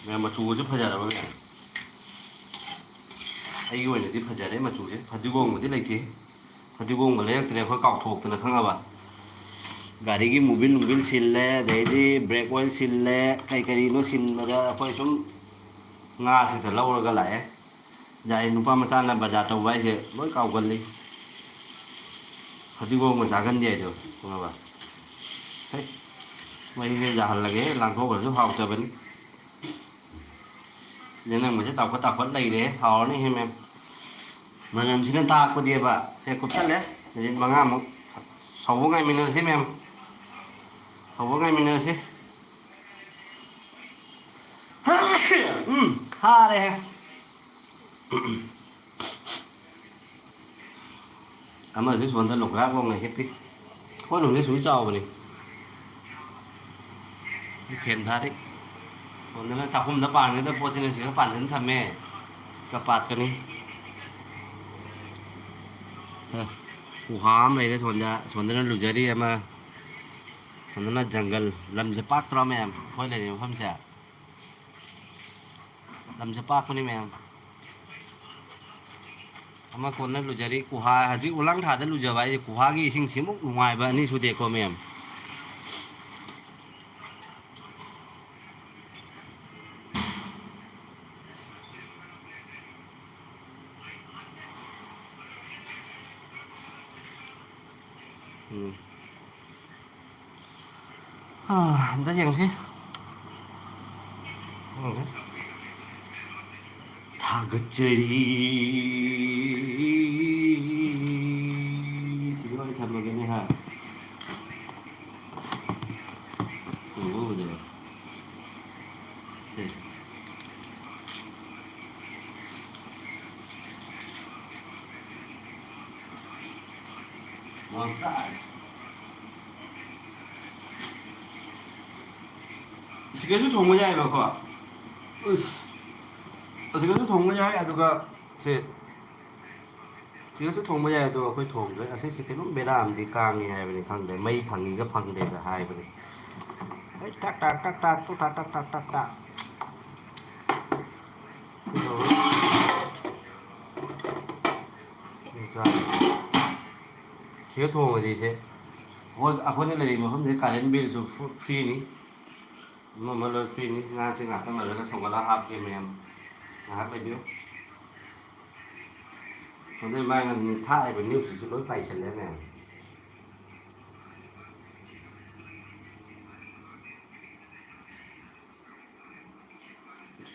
ꯃꯌꯥꯝ, ꯃꯆꯨꯒꯁꯦ ꯐꯖꯔꯕ ꯃꯌꯥꯝ? ꯑꯩꯒꯤ ꯑꯣꯏꯅꯗꯤ ꯐꯖꯔꯦ ꯃꯆꯨꯁꯦ꯫ ꯐꯗꯤꯒꯣꯝꯕꯨꯗꯤ ꯂꯩꯇꯦ, ꯐꯗꯤꯒꯣꯝꯒ ꯂꯩꯔꯛꯇ꯭ꯔꯦ ꯑꯩꯈꯣꯏ, ꯀꯥꯎꯊꯣꯛꯇꯅ ꯈꯪꯉꯕ꯫ ꯒꯥꯔꯤꯒꯤ ꯃꯨꯕꯤꯜ ꯅꯨꯕꯤꯜ ꯁꯤꯜꯂꯦ, ꯑꯗꯩꯗꯤ ꯕ꯭ꯔꯦꯛ ꯑꯣꯏꯜ ꯁꯤꯜꯂꯦ, ꯀꯩ ꯀꯔꯤꯅꯣ ꯁꯤꯟꯕꯗ ꯑꯩꯈꯣꯏ ꯁꯨꯝ ꯉꯥꯁꯤꯗ ꯂꯧꯔꯒ ꯂꯥꯛꯑꯦ꯫ ꯌꯥꯏ, ꯅꯨꯄꯥ ꯃꯆꯥꯅ ꯕꯖꯥꯔ ꯇꯧꯕ ꯍꯥꯏꯁꯦ ꯂꯣꯏ ꯀꯥꯎꯒꯜꯂꯤ꯫ ꯐꯗꯤꯒꯣꯝꯒ ꯆꯥꯒꯟꯗꯦ ꯍꯥꯏꯗꯣ ꯈꯪꯉꯕ? ꯍꯦꯛ ꯃꯍꯤꯁꯦ ꯌꯥꯍꯜꯂꯒꯦ, ꯂꯥꯡꯊꯣꯛꯈ꯭ꯔꯁꯨ ꯍꯥꯎꯇꯕꯅꯤ꯫ ꯁꯤꯗ ꯅꯪꯕꯁꯦ ꯇꯥꯎꯈꯠ ꯇꯥꯎꯈꯠ ꯂꯩꯔꯦ, ꯍꯥꯎꯔꯅꯤꯍꯦ ꯃꯦꯝ꯫ ꯃꯅꯝꯁꯤꯅ ꯇꯥꯛꯄꯗꯤꯕ꯫ ꯁꯦ ꯀꯨꯞꯁꯜꯂꯦ꯫ ꯃꯤꯅꯤꯠ ꯃꯉꯥꯃꯨꯛ ꯁꯧꯕ ꯉꯥꯏꯃꯤꯟꯅꯔꯁꯤ ꯃꯦꯝ꯫ ꯁꯧꯕ ꯉꯥꯏꯃꯤꯟꯅꯔꯁꯤ꯫ ꯎꯝ, ꯍꯥꯔꯦꯍꯦ꯫ ꯑꯃꯁꯨ ꯁꯣꯝꯗ ꯂꯣꯡꯀ꯭ꯔꯥꯛ ꯂꯣꯡꯅ ꯍꯤꯞꯄꯤ꯫ ꯑꯩꯈꯣꯏ ꯔꯨꯝꯁꯦ ꯁꯨꯝ ꯆꯥꯎꯕꯅꯤ꯫ ꯐꯦꯟ ꯊꯥꯔꯤ꯫ ꯁꯣꯝꯗꯅ ꯆꯥꯛꯈꯨꯝꯗ ꯄꯥꯟꯒꯗꯕ ꯄꯣꯠꯁꯤꯅ ꯁꯤꯗ ꯄꯥꯟꯁꯤꯟ ꯊꯝꯃꯦ꯫ ꯀꯄꯥꯠꯀꯅꯤ꯫ ꯑ, ꯈꯨꯍꯥ ꯑꯃ ꯂꯩꯔꯦ ꯁꯣꯝꯗ꯫ ꯁꯣꯝꯗꯅ ꯂꯨꯖꯔꯤ ꯑꯃ꯫ ꯁꯣꯝꯗꯅ ꯖꯪꯒꯜ꯫ ꯂꯝꯁꯦ ꯄꯥꯛꯇ꯭ꯔꯣ ꯃꯌꯥꯝ? ꯑꯩꯈꯣꯏ ꯂꯩꯔꯤꯕ ꯃꯐꯝꯁꯦ꯫ ꯂꯝꯁꯦ ꯄꯥꯛꯄꯅꯤ ꯃꯌꯥꯝ꯫ ꯑꯃ ꯀꯣꯟꯅ ꯂꯨꯖꯔꯤ꯫ ꯀꯨꯍꯥ, ꯍꯧꯖꯤꯛ ꯎꯂꯥꯡ ꯊꯥꯗ ꯂꯨꯖꯕ ꯍꯥꯏꯁꯦ ꯀꯨꯍꯥꯒꯤ ꯏꯁꯤꯡꯁꯤꯃꯨꯛ ꯅꯨꯡꯉꯥꯏꯕ ꯑꯅꯤ ꯁꯨꯗꯦꯀꯣ ꯃꯌꯥꯝ꯫ ꯎꯝ꯫ ꯑꯥ, ꯑꯝꯇ ꯌꯦꯡꯁꯤ꯫ ꯈꯪꯗꯦ꯫ ꯊꯥꯒꯠꯆꯔꯤ꯫ ꯁꯤꯗ ꯑꯣꯏꯅ ꯊꯝꯃꯒꯦꯅꯦ, ꯍꯥ? ꯎꯕ ꯎꯗꯕ? ꯁꯦ꯫ ꯁꯤꯒꯁꯨ ꯊꯣꯡꯕ ꯌꯥꯏꯕꯀꯣ꯫ ꯎꯁ꯫ ꯁꯤꯒꯁꯨ ꯊꯣꯡꯕ ꯌꯥꯏ, ꯑꯗꯨꯒ ꯁꯦ, ꯁꯤꯒꯁꯨ ꯊꯣꯡꯕ ꯌꯥꯏ, ꯑꯗꯣ ꯑꯩꯈꯣꯏ ꯊꯣꯡꯗ꯭ꯔꯦ꯫ ꯑꯁꯤꯁꯦ ꯀꯩꯅꯣꯝ ꯕꯦꯔꯥ ꯑꯃꯗꯤ ꯀꯥꯡꯉꯤ ꯍꯥꯏꯕꯅꯤ, ꯈꯪꯗꯦ, ꯃꯩ ꯐꯪꯉꯤꯒ ꯐꯪꯗꯦꯒ ꯍꯥꯏꯕꯅꯤ꯫ ꯍꯩ, ꯇꯥꯛ, ꯇꯥꯛ, ꯇꯥꯛ, ꯇꯥꯛ, ꯇꯨ, ꯇꯥꯛ, ꯇꯥꯛ, ꯇꯥꯛ, ꯇꯥꯛ, ꯇꯥꯛ꯫ ꯁꯤ ꯇꯧꯔ-, ꯁꯤꯒ ꯊꯣꯡꯉꯗꯤ ꯏꯆꯦ, ꯍꯣꯏ, ꯑꯩꯈꯣꯏꯅ ꯂꯩꯔꯤꯕ ꯃꯐꯝꯁꯦ ꯀꯥꯔꯦꯟ ꯕꯤꯜꯁꯨ ꯐ꯭ꯔꯤꯅꯤ, ꯑꯃ ꯑꯃ ꯂꯣꯏ ꯐ꯭ꯔꯤꯅꯤ꯫ ꯉꯥꯁꯦ ꯉꯥꯛꯇꯪ ꯂꯩꯔꯒ ꯁꯧꯒꯠꯂꯒ ꯍꯥꯞꯀꯦ ꯃꯌꯥꯝ, ꯉꯥꯏꯍꯥꯛ ꯂꯩꯕꯤꯌꯨ꯫ ꯑꯗꯨ ꯃꯥꯏ ꯊꯥꯛꯏꯕ ꯅ꯭ꯌꯨꯁꯁꯤꯁꯨ ꯂꯣꯏ ꯄꯥꯏꯁꯤꯜꯂꯦ ꯃꯌꯥꯝ꯫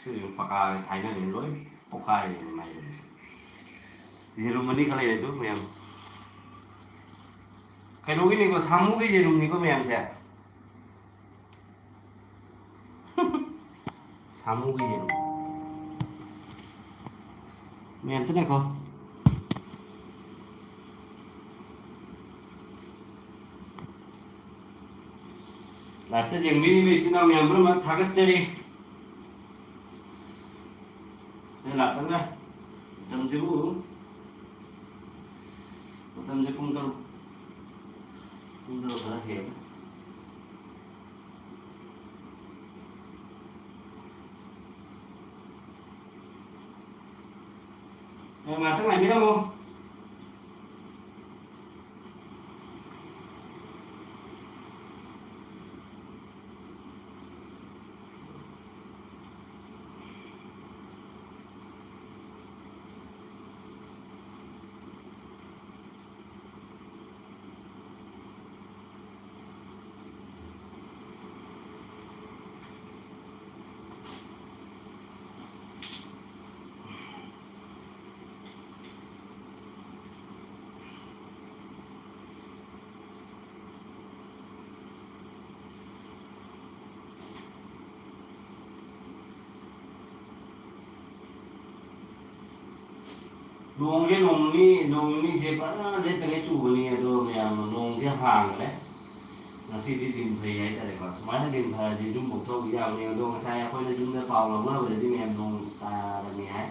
ꯁꯤꯁꯨ ꯄꯀꯥꯒ ꯊꯥꯏꯅꯔꯦ, ꯂꯣꯏ ꯄꯣꯛꯈꯥꯏꯔꯦꯅꯦ ꯃꯥꯏ ꯌꯦꯔꯨꯝꯁꯦ꯫ ꯌꯦꯔꯨꯝ ꯑꯅꯤꯈꯛ ꯂꯩꯔꯦ ꯑꯗꯨ ꯃꯌꯥꯝ꯫ ꯀꯩꯅꯣꯒꯤꯅꯤꯀꯣ, ꯁꯥꯃꯨꯒꯤ ꯌꯦꯔꯨꯝꯅꯤꯀꯣ ꯃꯌꯥꯝꯁꯦ꯫ ꯁꯥꯃꯨꯒꯤ ꯌꯦꯔꯨꯝ꯫ ꯃꯌꯥꯝ ꯑꯝꯇ ꯉꯥꯏꯈꯣ꯫ Live-ꯇ ꯌꯦꯡꯕꯤꯔꯤꯕ ꯏꯆꯤꯟ ꯏꯅꯥꯎ ꯃꯌꯥꯝ ꯄꯨꯝꯅꯃꯛ ꯊꯥꯒꯠꯆꯔꯤ꯫ ꯁꯤꯗ ꯂꯥꯛꯇꯅ ꯃꯇꯝꯁꯤꯕꯨ, ꯃꯇꯝꯁꯦ ꯄꯨꯡ ꯇꯔꯨꯛ, ꯄꯨꯡ ꯇꯔꯨꯛ ꯈꯔ ꯍꯦꯜꯂꯦ꯫ ꯑꯦ, ꯉꯥꯛꯇꯪ ꯉꯥꯏꯕꯤꯔꯝꯃꯣ꯫ ꯅꯣꯡꯁꯦ ꯅꯣꯡ ꯅꯤꯅꯤ, ꯅꯣꯡ ꯅꯤꯅꯤꯁꯦ ꯐꯖꯅ ꯂꯦꯞꯇꯉꯩ ꯆꯨꯕꯅꯤ, ꯑꯗꯣ ꯃꯌꯥꯝ ꯅꯣꯡꯁꯦ ꯍꯥꯡꯈ꯭ꯔꯦ꯫ ꯉꯁꯤꯗꯤ ꯗꯤꯟ ꯐꯩ ꯍꯥꯏꯇꯥꯔꯦꯀꯣ꯫ ꯁꯨꯃꯥꯏꯅ ꯗꯤꯟ ꯐꯔꯗꯤ ꯌꯨꯝ ꯄꯣꯛꯊꯣꯛꯄ ꯌꯥꯕꯅꯦ꯫ ꯑꯗꯣ ꯉꯁꯥꯏ ꯑꯩꯈꯣꯏꯅ ꯌꯨꯝꯗ ꯄꯥꯎ ꯂꯧꯅꯕꯗꯗꯤ ꯃꯌꯥꯝ ꯅꯣꯡ ꯇꯥꯔꯝꯃꯤ ꯍꯥꯏ꯫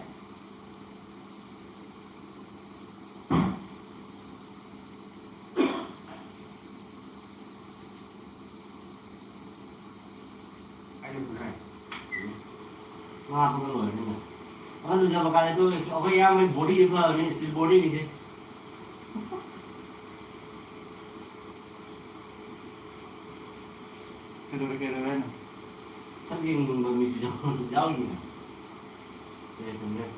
ꯉꯥ ꯍꯥꯞꯄꯒ ꯂꯣꯏꯔꯦ ꯀꯩꯅꯣ꯫ ꯑꯍꯜ ꯂꯨꯖꯕ ꯀꯥꯟꯗ ꯑꯗꯨ ꯑꯩꯈꯣꯏ ꯏꯌꯥꯝꯕꯒꯤ body ꯐꯕꯅꯤ, steel body ꯅꯤꯁꯦ꯫ ꯀꯩꯗꯧꯔꯦ, ꯀꯩꯗꯧꯔꯦ ꯍꯥꯏꯅꯣ? ꯁꯛ ꯌꯦꯡꯅꯤꯡꯕ ꯃꯤꯁꯨ ꯌꯥꯎ-, ꯌꯥꯎꯔꯤꯅꯦ꯫ ꯁꯦ, ꯊꯝꯖꯔꯦ꯫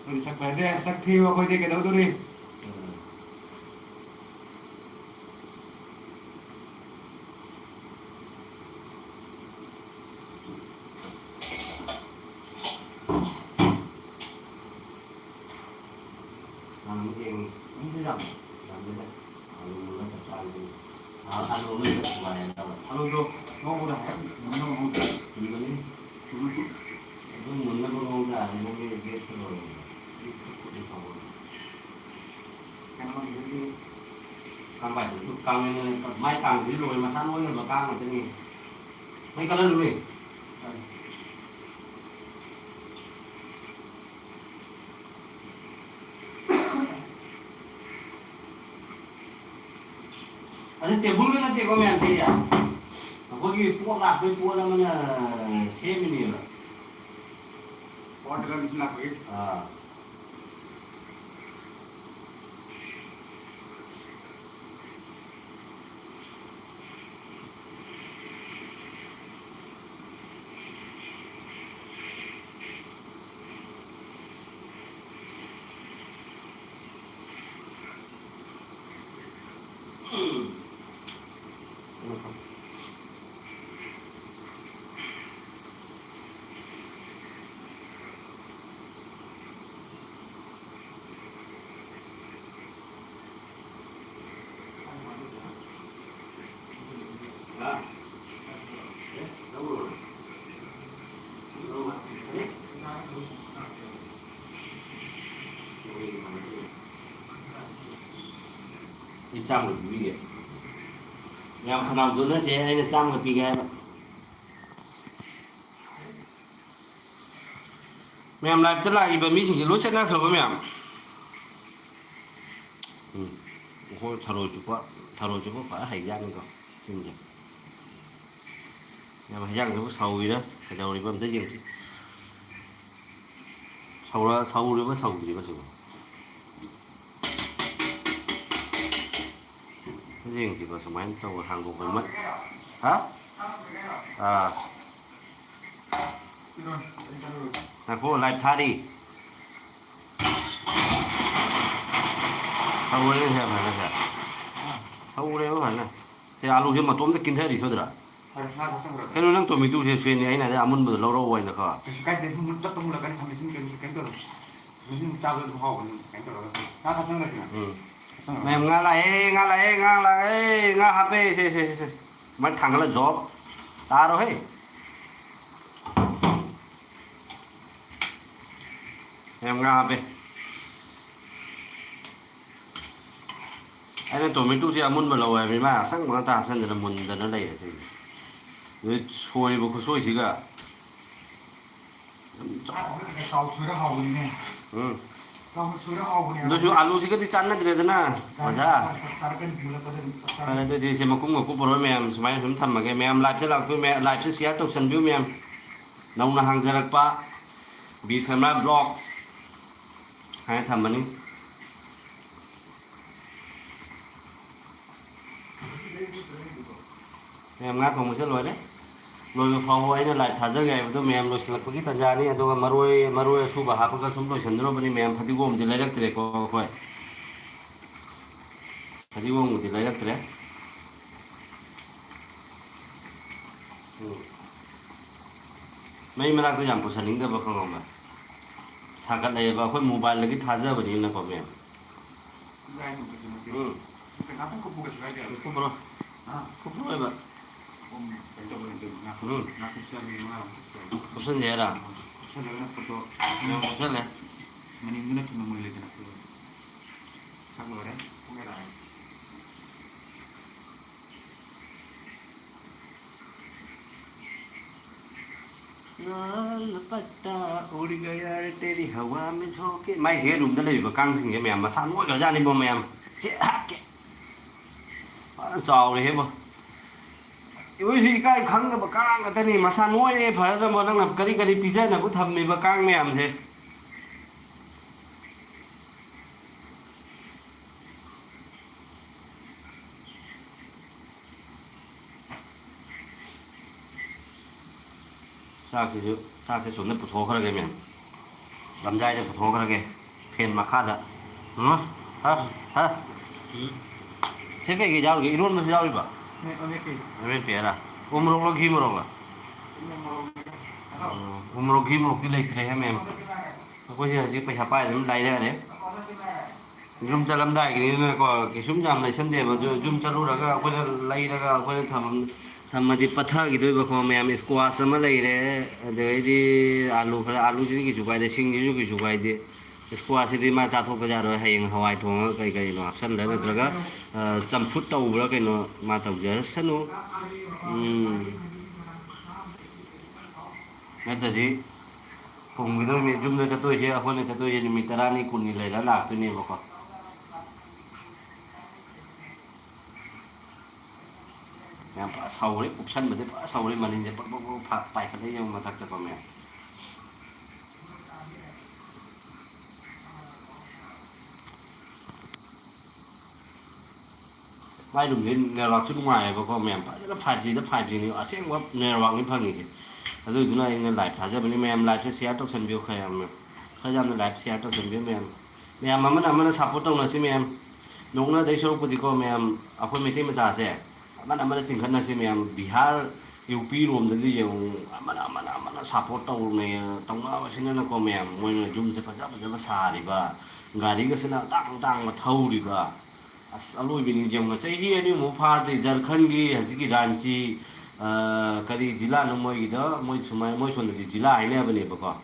ꯑꯩꯈꯣꯏꯗꯤ ꯁꯛ ꯐꯖꯗꯦ, ꯁꯛ ꯊꯤꯕ ꯑꯩꯈꯣꯏꯗꯤ ꯀꯩꯗꯧꯗꯣꯔꯤ? ꯎꯝ꯫ ꯍꯥꯟꯅ ꯑꯃꯨꯛ ꯌꯦꯡꯉꯨ꯫ ꯃꯤꯁꯨ ꯌꯥꯝ ꯌꯥꯝꯗꯦꯗ꯫ ꯑꯂꯨ ꯃꯨꯜꯂ ꯆꯞ ꯆꯥꯔꯦ꯫ ꯑꯥ, ꯑꯂꯨ ꯑꯃ ꯂꯩꯔ ꯊꯨꯒꯥꯏꯔꯦ ꯇꯧꯔꯦ꯫ ꯑꯂꯨꯗꯣ ꯉꯧꯕꯗ ꯍꯥꯏꯐꯦꯠ ꯃꯨꯟꯅ ꯉꯧꯗ꯭ꯔꯥ? ꯃꯨꯟꯕꯅꯤ꯫ ꯃꯨꯟꯕꯗꯤ ꯑꯗꯨꯝ ꯃꯨꯟꯅꯕ ꯉꯧ ꯇꯥꯔꯦ, ꯅꯪꯒꯤ gas ꯇ ꯂꯣꯏꯔꯦ꯫ ꯑꯩ ꯈꯨꯠ ꯈꯨꯠꯅ ꯁꯧꯕꯅꯤ꯫ ꯀꯩꯅꯣ ꯍꯧꯖꯤꯛꯀꯤ ꯀꯥꯡꯄꯥꯏꯗꯨꯁꯨ ꯀꯥꯡ-, ꯃꯥꯏ ꯀꯥꯡꯁꯤꯗꯤ ꯂꯣꯏ ꯃꯁꯥ ꯅꯣꯏꯈ꯭ꯔꯕ ꯀꯥꯡ ꯉꯥꯛꯇꯅꯤ꯫ ꯃꯩ ꯀꯜꯍꯜꯂꯨꯅꯦ꯫ ꯑꯗꯨ table ꯗ ꯅꯠꯇꯦꯀꯣ ꯃꯌꯥꯝ ꯁꯤꯗꯤ꯫ ꯑꯩꯈꯣꯏꯒꯤ ꯄꯣꯠ ꯂꯥꯛꯄꯩ ꯄꯣꯠ ꯑꯃꯅ ꯁꯦꯝꯃꯤꯅꯦꯕ꯫ Power tiller machine ꯂꯥꯛꯄꯒꯤ? ꯑꯥ꯫ ꯑꯩ ꯆꯥꯝꯃ ꯄꯤꯕꯤꯒꯦ꯫ ꯃꯌꯥꯝ ꯈꯅꯥꯎ ꯆꯣꯠꯅꯁꯦ, ꯑꯩꯅ ꯆꯥꯝꯃ ꯄꯤꯒꯦ ꯍꯥꯏꯕ꯫ ꯃꯌꯥꯝ ꯂꯥꯏꯞꯇ ꯂꯥꯛꯏꯕ ꯃꯤꯁꯤꯡꯁꯦ ꯂꯣꯏ ꯆꯠꯅꯈ꯭ꯔꯕ ꯃꯌꯥꯝ? ꯎꯝ꯫ ꯑꯩꯈꯣꯏ ꯊꯔꯣꯏ ꯆꯨꯞꯄ, ꯊꯔꯣꯏ ꯆꯨꯞꯄ ꯐꯖ ꯍꯩꯖꯥꯠꯅꯤꯀꯣ ꯆꯤꯡꯁꯦ꯫ ꯃꯌꯥꯝ ꯍꯩꯖꯥꯡꯁꯤꯕꯨ ꯁꯧꯔꯤꯔ ꯀꯩꯗꯧꯔꯤꯕ ꯑꯝꯇ ꯌꯦꯡꯁꯤ꯫ ꯁꯧꯔ-, ꯁꯧꯔꯤꯕ ꯁꯧꯗ꯭ꯔꯤꯕ ꯁꯤꯕꯨ? ꯌꯦꯡꯁꯤꯀꯣ, ꯁꯨꯃꯥꯏꯅ ꯇꯧꯕ ꯍꯥꯡꯗꯣꯛꯄ ꯑꯃ꯫ ꯍꯥ? ꯑꯥ꯫ ꯉꯥꯏꯈꯣ, ꯂꯥꯏꯚ ꯊꯥꯔꯤ꯫ ꯍꯧꯔꯦꯅꯦ ꯁꯦ ꯐꯖꯅ ꯁꯦ꯫ ꯍꯧꯔꯦꯕ ꯐꯖꯅ꯫ ꯁꯦ ꯑꯥꯂꯨꯁꯦ ꯃꯇꯣꯝꯇ ꯀꯤꯟꯊꯔꯤ ꯁꯣꯏꯗ꯭ꯔꯥ? ꯐꯔꯦ, ꯉꯥ ꯊꯥꯛꯆꯟꯈ꯭ꯔꯒꯦ꯫ ꯀꯩꯅꯣ ꯅꯪ ꯇꯣꯃꯦꯇꯣꯁꯦ ꯁꯣꯏꯅꯤ, ꯑꯩꯅ ꯍꯥꯏꯗꯤ ꯑꯃꯨꯟꯕꯗꯣ ꯂꯧꯔꯛꯑꯣ ꯍꯥꯏꯅ ꯀꯣ꯫ ꯀꯩꯁꯨ ꯀꯥꯏꯗꯦ, ꯃꯨꯟ-, ꯇꯞꯅ ꯃꯨꯜꯂꯛꯀꯅꯤ, ꯈꯥꯃꯦꯟ ꯑꯁꯤꯟꯕꯤ ꯀꯩꯅꯣ ꯀꯩꯝ ꯇꯧꯔꯣꯏ꯫ ꯍꯧꯖꯤꯛ ꯑꯃꯨꯛ ꯆꯥꯕꯗ ꯑꯗꯨꯝ ꯍꯥꯎꯕꯅꯤ, ꯀꯩꯝ ꯇꯧꯔꯒ꯫ ꯉꯥ ꯊꯥꯛꯆꯟꯈ꯭ꯔꯁꯤꯅ꯫ ꯎꯝ꯫ ꯊꯥꯛꯆꯟꯈ꯭ꯔꯣ꯫ ꯃꯌꯥꯝ ꯉꯥ ꯂꯥꯛꯑꯦ, ꯉꯥ ꯂꯥꯛꯑꯦ, ꯉꯥ ꯂꯥꯛꯑꯦ, ꯉꯥ ꯍꯥꯞꯄꯦ, ꯁꯦ, ꯁꯦ, ꯁꯦ, ꯁꯦ꯫ ꯃꯥ ꯊꯥꯡꯒꯠꯂ ꯖꯣꯕ ꯇꯥꯔꯣꯍꯦ꯫ ꯃꯌꯥꯝ ꯉꯥ ꯍꯥꯞꯄꯦ꯫ ꯑꯩꯅ ꯇꯣꯃꯦꯇꯣꯁꯦ ꯑꯃꯨꯟꯕ ꯂꯧ ꯍꯥꯏꯕꯅꯤ, ꯃꯥ ꯑꯁꯪꯕ ꯉꯥꯛꯇ ꯍꯥꯞꯆꯤꯟꯗꯅ ꯃꯨꯟꯗꯅ ꯂꯩꯔꯦ ꯁꯤꯗꯤ꯫ ꯑꯗꯩ ꯁꯣꯏꯔꯤꯕ ꯈꯨꯠꯁꯣꯏꯁꯤꯒ꯫ ꯆꯥꯎ-, ꯆꯥꯎ ꯁꯣꯏꯔ ꯍꯥꯎꯕꯅꯤꯅꯦ꯫ ꯎꯝ꯫ ꯆꯥꯎꯅ ꯁꯣꯏꯔ ꯍꯥꯎꯕꯅꯦ꯫ ꯑꯗꯨꯁꯨ ꯑꯥꯂꯨꯁꯤꯒꯗꯤ ꯆꯥꯟꯅꯗ꯭ꯔꯦꯗꯅ, ꯆꯥꯅ-, ꯑꯣꯖꯥ꯫ ꯆꯥ-, ꯆꯥꯔꯛꯀꯅꯤ, ꯃꯨꯜꯂꯛꯄꯗ ꯑꯗꯨꯝ ꯆꯞ ꯆꯥꯔꯅꯤ꯫ ꯐꯔꯦ, ꯑꯗꯨꯗꯤ ꯁꯤ ꯃꯀꯨꯝꯒ ꯀꯨꯞꯄꯔꯣꯏ ꯃꯌꯥꯝ, ꯁꯨꯃꯥꯏꯅ ꯁꯨꯝ ꯊꯝꯃꯒꯦ꯫ ꯃꯌꯥꯝ ꯂꯥꯏꯞꯇ ꯂꯥꯛꯄꯤꯌꯨ, ꯃꯌꯥꯝ ꯂꯥꯏꯞꯁꯦ ꯁꯤꯌꯥꯔ ꯇꯧꯁꯟꯕꯤꯌꯨ ꯃꯌꯥꯝ꯫ ꯅꯧꯅ ꯍꯥꯡꯖꯔꯛꯄ ꯕꯤ ꯁꯔꯃ ꯕ꯭ꯂꯣꯒꯁ ꯍꯥꯏꯅ ꯊꯝꯕꯅꯤ꯫ ꯃꯌꯥꯝ ꯉꯥ ꯊꯣꯡꯕꯁꯦ ꯂꯣꯏꯔꯦ꯫ ꯂꯣꯏꯕ ꯐꯥꯎꯕ ꯑꯩꯅ ꯂꯥꯏꯚ ꯊꯥꯖꯒꯦ ꯍꯥꯏꯕꯗꯣ ꯃꯌꯥꯝ ꯂꯣꯏꯁꯤꯜꯂꯛꯄꯒꯤ ꯇꯥꯟꯖꯥꯅꯤ꯫ ꯑꯗꯨꯒ ꯃꯔꯣꯏ, ꯃꯔꯣꯏ ꯑꯁꯨꯕ ꯍꯥꯞꯄꯒ ꯁꯨꯝ ꯂꯣꯏꯁꯤꯟꯗꯣꯔꯕꯅꯤ꯫ ꯃꯌꯥꯝ ꯐꯗꯤꯒꯣꯝꯗꯤ ꯂꯩꯔꯛꯇ꯭ꯔꯦꯀꯣ ꯑꯩꯈꯣꯏ꯫ ꯐꯗꯤꯒꯣꯝꯕꯨꯗꯤ ꯂꯩꯔꯛꯇ꯭ꯔꯦ꯫ ꯎꯝ꯫ ꯃꯩ ꯃꯅꯥꯛꯇ ꯌꯥꯝ ꯄꯨꯁꯟꯅꯤꯡꯗꯕ ꯈꯪꯉꯕ? ꯁꯥꯒꯠꯂꯛꯑꯦꯕ, ꯑꯩꯈꯣꯏ ꯃꯣꯕꯥꯏꯜꯗꯒꯤ ꯊꯥꯖꯕꯅꯤꯅꯀꯣ, ꯃꯦꯝ꯫ ꯎꯝ꯫ ꯀꯨꯞꯄ꯭ꯔꯣ? ꯀꯨꯞꯄ꯭ꯔꯣꯏꯕ꯫ ꯎꯝ꯫ ꯀꯨꯞꯁꯟꯁꯦ ꯍꯥꯏꯔ? ꯀꯨꯞꯁꯜꯂꯦ꯫ ꯃꯅꯤꯡꯗꯨꯅ ꯊꯨꯝꯅ ꯃꯨꯜꯂꯦꯗꯅ꯫ ꯁꯛ ꯂꯣꯏꯔꯦ꯫ ꯄꯨꯡ ꯀꯌꯥ ꯇꯥꯔꯦ? ꯂꯄꯠꯇ ꯎꯔꯤꯒꯌꯥꯔ ꯇꯦꯔꯤ ꯍꯋꯥ ꯃꯦ ꯊꯣꯛꯀꯦ꯫ ꯃꯥꯏꯁꯦ ꯔꯨꯝꯗ ꯂꯩꯔꯤꯕ ꯀꯥꯡꯁꯤꯡꯁꯦ ꯃꯌꯥꯝ ꯃꯁꯥ ꯅꯣꯏꯈ꯭ꯔꯖꯥꯠꯅꯤꯕꯣ ꯃꯌꯥꯝ꯫ ꯁꯤ ꯍꯥꯠꯀꯦ꯫ ꯐꯖꯅ ꯆꯥꯎꯔꯦꯍꯦꯕꯣ꯫ ꯏꯈꯣꯏꯁꯨ ꯏꯀꯥꯏ ꯈꯪꯗꯕ ꯀꯥꯡ ꯉꯥꯛꯇꯅꯤ꯫ ꯃꯁꯥ ꯅꯣꯏꯔꯦ ꯐꯔꯗ꯭ꯔꯕꯣ ꯅꯪꯅ ꯀꯔꯤ ꯀꯔꯤ ꯄꯤꯖꯅꯕ ꯊꯝꯃꯤꯕ ꯀꯥꯡ ꯃꯌꯥꯝꯁꯦ? ꯆꯥꯛꯁꯤꯁꯨ, ꯆꯥꯛꯁꯤ ꯁꯣꯝꯗ ꯄꯨꯊꯣꯛꯈ꯭ꯔꯒꯦ ꯃꯦꯝ꯫ ꯂꯝꯖꯥꯏꯗ ꯄꯨꯊꯣꯛꯈ꯭ꯔꯒꯦ꯫ ꯐꯦꯟ ꯃꯈꯥꯗ꯫ ꯎꯝ? ꯍꯥ? ꯍꯥ? ꯁꯤ ꯀꯩꯀꯩ ꯌꯥꯎꯔꯤꯒꯦ? ꯏꯔꯣꯟꯕꯁꯨ ꯌꯥꯎꯔꯤꯕ? ꯑꯃꯦꯠꯄ꯫ ꯑꯃꯦꯠꯄ ꯍꯥꯏꯔ? ꯎ ꯃꯣꯔꯣꯛꯂꯣ, ꯘꯤ ꯃꯣꯔꯣꯛꯂꯣ? ꯎ ꯃꯣꯔꯣꯛ, ꯘꯤ ꯃꯣꯔꯣꯛꯇꯤ ꯂꯩꯇ꯭ꯔꯦꯍꯦ ꯃꯦꯝ꯫ ꯑꯩꯈꯣꯏꯁꯦ ꯍꯧꯖꯤꯛ ꯄꯩꯁꯥ ꯄꯥꯏꯗꯅ ꯂꯥꯏꯔꯔꯦ꯫ ꯌꯨꯝ ꯆꯠꯂꯝꯗꯥꯏꯒꯤꯅꯤꯅꯀꯣ, ꯀꯩꯁꯨꯝ ꯌꯥꯝ ꯂꯩꯁꯟꯗꯦꯕ꯫ ꯑꯗꯨ ꯌꯨꯝ ꯆꯠꯂꯨꯔꯒ ꯑꯩꯈꯣꯏꯅ ꯂꯩꯔꯒ ꯑꯩꯈꯣꯏꯅ ꯊꯝꯃꯝ-, ꯊꯝꯃꯗꯤ ꯄꯠꯊꯈꯤꯗꯣꯏꯕꯀꯣ ꯃꯌꯥꯝ꯫ Squash ꯑꯃ ꯂꯩꯔꯦ, ꯑꯗꯩꯗꯤ ꯑꯥꯂꯨ ꯈꯔ, ꯑꯥꯂꯨꯁꯤꯗꯤ ꯀꯩꯁꯨ ꯀꯥꯏꯗꯦ, ꯁꯤꯡꯁꯤꯁꯨ ꯀꯩꯁꯨ ꯀꯥꯏꯗꯦ꯫ Squash ꯁꯤꯗꯤ ꯃꯥ ꯆꯥꯊꯣꯛꯄ ꯌꯥꯔꯣꯏ, ꯍꯌꯦꯡ ꯍꯋꯥꯏ ꯊꯣꯡꯉꯒ ꯀꯩ ꯀꯩꯅꯣ ꯍꯥꯞꯆꯜꯂ ꯅꯠꯇ꯭ꯔꯒ, ꯑ, ꯆꯝꯐꯨꯠ ꯇꯧꯕ꯭ꯔꯥ ꯀꯩꯅꯣ ꯃꯥ ꯇꯧꯖꯔꯁꯅꯨ꯫ ꯎꯝ꯫ ꯅꯠꯇ꯭ꯔꯗꯤ ꯐꯨꯝꯈꯤꯗꯣꯏꯅꯤ꯫ ꯌꯨꯝꯗ ꯆꯠꯇꯣꯏꯁꯦ, ꯑꯩꯈꯣꯏꯅ ꯆꯠꯇꯣꯏꯁꯦ ꯅꯨꯃꯤꯠ ꯇꯔꯥꯅꯤ ꯀꯨꯟꯅꯤ ꯂꯩꯔ ꯂꯥꯛꯇꯣꯏꯅꯦꯕꯀꯣ꯫ ꯌꯥꯝ ꯐꯖ ꯁꯧꯔꯦ, ꯀꯨꯞꯁꯟꯕꯗꯤ ꯐꯖ ꯁꯧꯔꯦ, ꯃꯅꯤꯟꯁꯦ ꯄꯛ ꯄꯛ ꯄꯛ ꯐ-, ꯄꯥꯏꯈꯠꯂꯛꯏ ꯌꯦꯡꯉꯨ ꯃꯊꯛꯇꯀꯣ ꯃꯌꯥꯝ꯫ ꯃꯥꯏ ꯔꯨꯝꯁꯦ network ꯁꯨ ꯅꯨꯡꯉꯥꯏꯌꯦꯕꯀꯣ ꯃꯌꯥꯝ, ꯐꯖꯅ five G ꯗ five G ꯅꯤ, ꯑꯁꯦꯡꯕ network ꯅꯤ ꯐꯪꯉꯤꯁꯦ꯫ ꯑꯗꯨꯗꯨꯅ ꯑꯩꯅ live ꯊꯥꯖꯕꯅꯤ ꯃꯌꯥꯝ, live ꯁꯦ share ꯇꯧꯁꯟꯕꯤꯌꯨ ꯈꯔ ꯌꯥꯝꯅ, ꯈꯔ ꯌꯥꯝꯅ live share ꯇꯧꯁꯟꯕꯤꯌꯨ ꯃꯌꯥꯝ꯫ ꯃꯌꯥꯝ ꯑꯃꯅ ꯑꯃꯅ support ꯇꯧꯅꯁꯤ ꯃꯌꯥꯝ, ꯅꯣꯛꯅꯗꯣꯏ ꯁꯔꯨꯛꯄꯨꯗꯤꯀꯣ ꯃꯌꯥꯝ, ꯑꯩꯈꯣꯏ ꯃꯩꯇꯩ ꯃꯆꯥꯁꯦ ꯑꯃꯅ ꯑꯃꯅ ꯆꯤꯡꯈꯠꯅꯁꯤ ꯃꯌꯥꯝ꯫ ꯕꯤꯍꯥꯔ, ꯌꯨ ꯄꯤ ꯔꯣꯝꯗꯗꯤ ꯌꯦꯡꯉꯨ, ꯑꯃꯅ ꯑꯃꯅ ꯑꯃꯅ support ꯇꯧꯅꯩ, ꯇꯧꯅꯕꯁꯤꯅꯅꯀꯣ ꯃꯌꯥꯝ, ꯃꯣꯏꯅ ꯌꯨꯝꯁꯦ ꯐꯖ ꯐꯖꯕ ꯁꯥꯔꯤꯕ, ꯒꯥꯔꯤꯒꯁꯤꯅ ꯑꯇꯥꯡ ꯑꯇꯥꯡꯕ ꯊꯧꯔꯤꯕ, ꯑꯁ, ꯑꯂꯣꯏꯕꯤꯅꯤ ꯌꯦꯡꯉꯨꯅꯦ, ꯆꯍꯤ ꯑꯅꯤꯃꯨꯛ ꯐꯥꯗꯦ, ꯖꯔꯈꯟꯒꯤ ꯍꯧꯖꯤꯛꯀꯤ ꯔꯥꯟꯆꯤ, ꯑ, ꯀꯔꯤ ꯖꯤꯂꯥꯅꯣ ꯃꯣꯏꯒꯤꯗꯣ, ꯃꯣꯏ ꯁꯨꯃꯥꯏ-, ꯃꯣꯏ ꯁꯣꯝꯗꯗꯤ ꯖꯤꯂꯥ ꯍꯥꯏꯅꯕꯅꯦꯕꯀꯣ,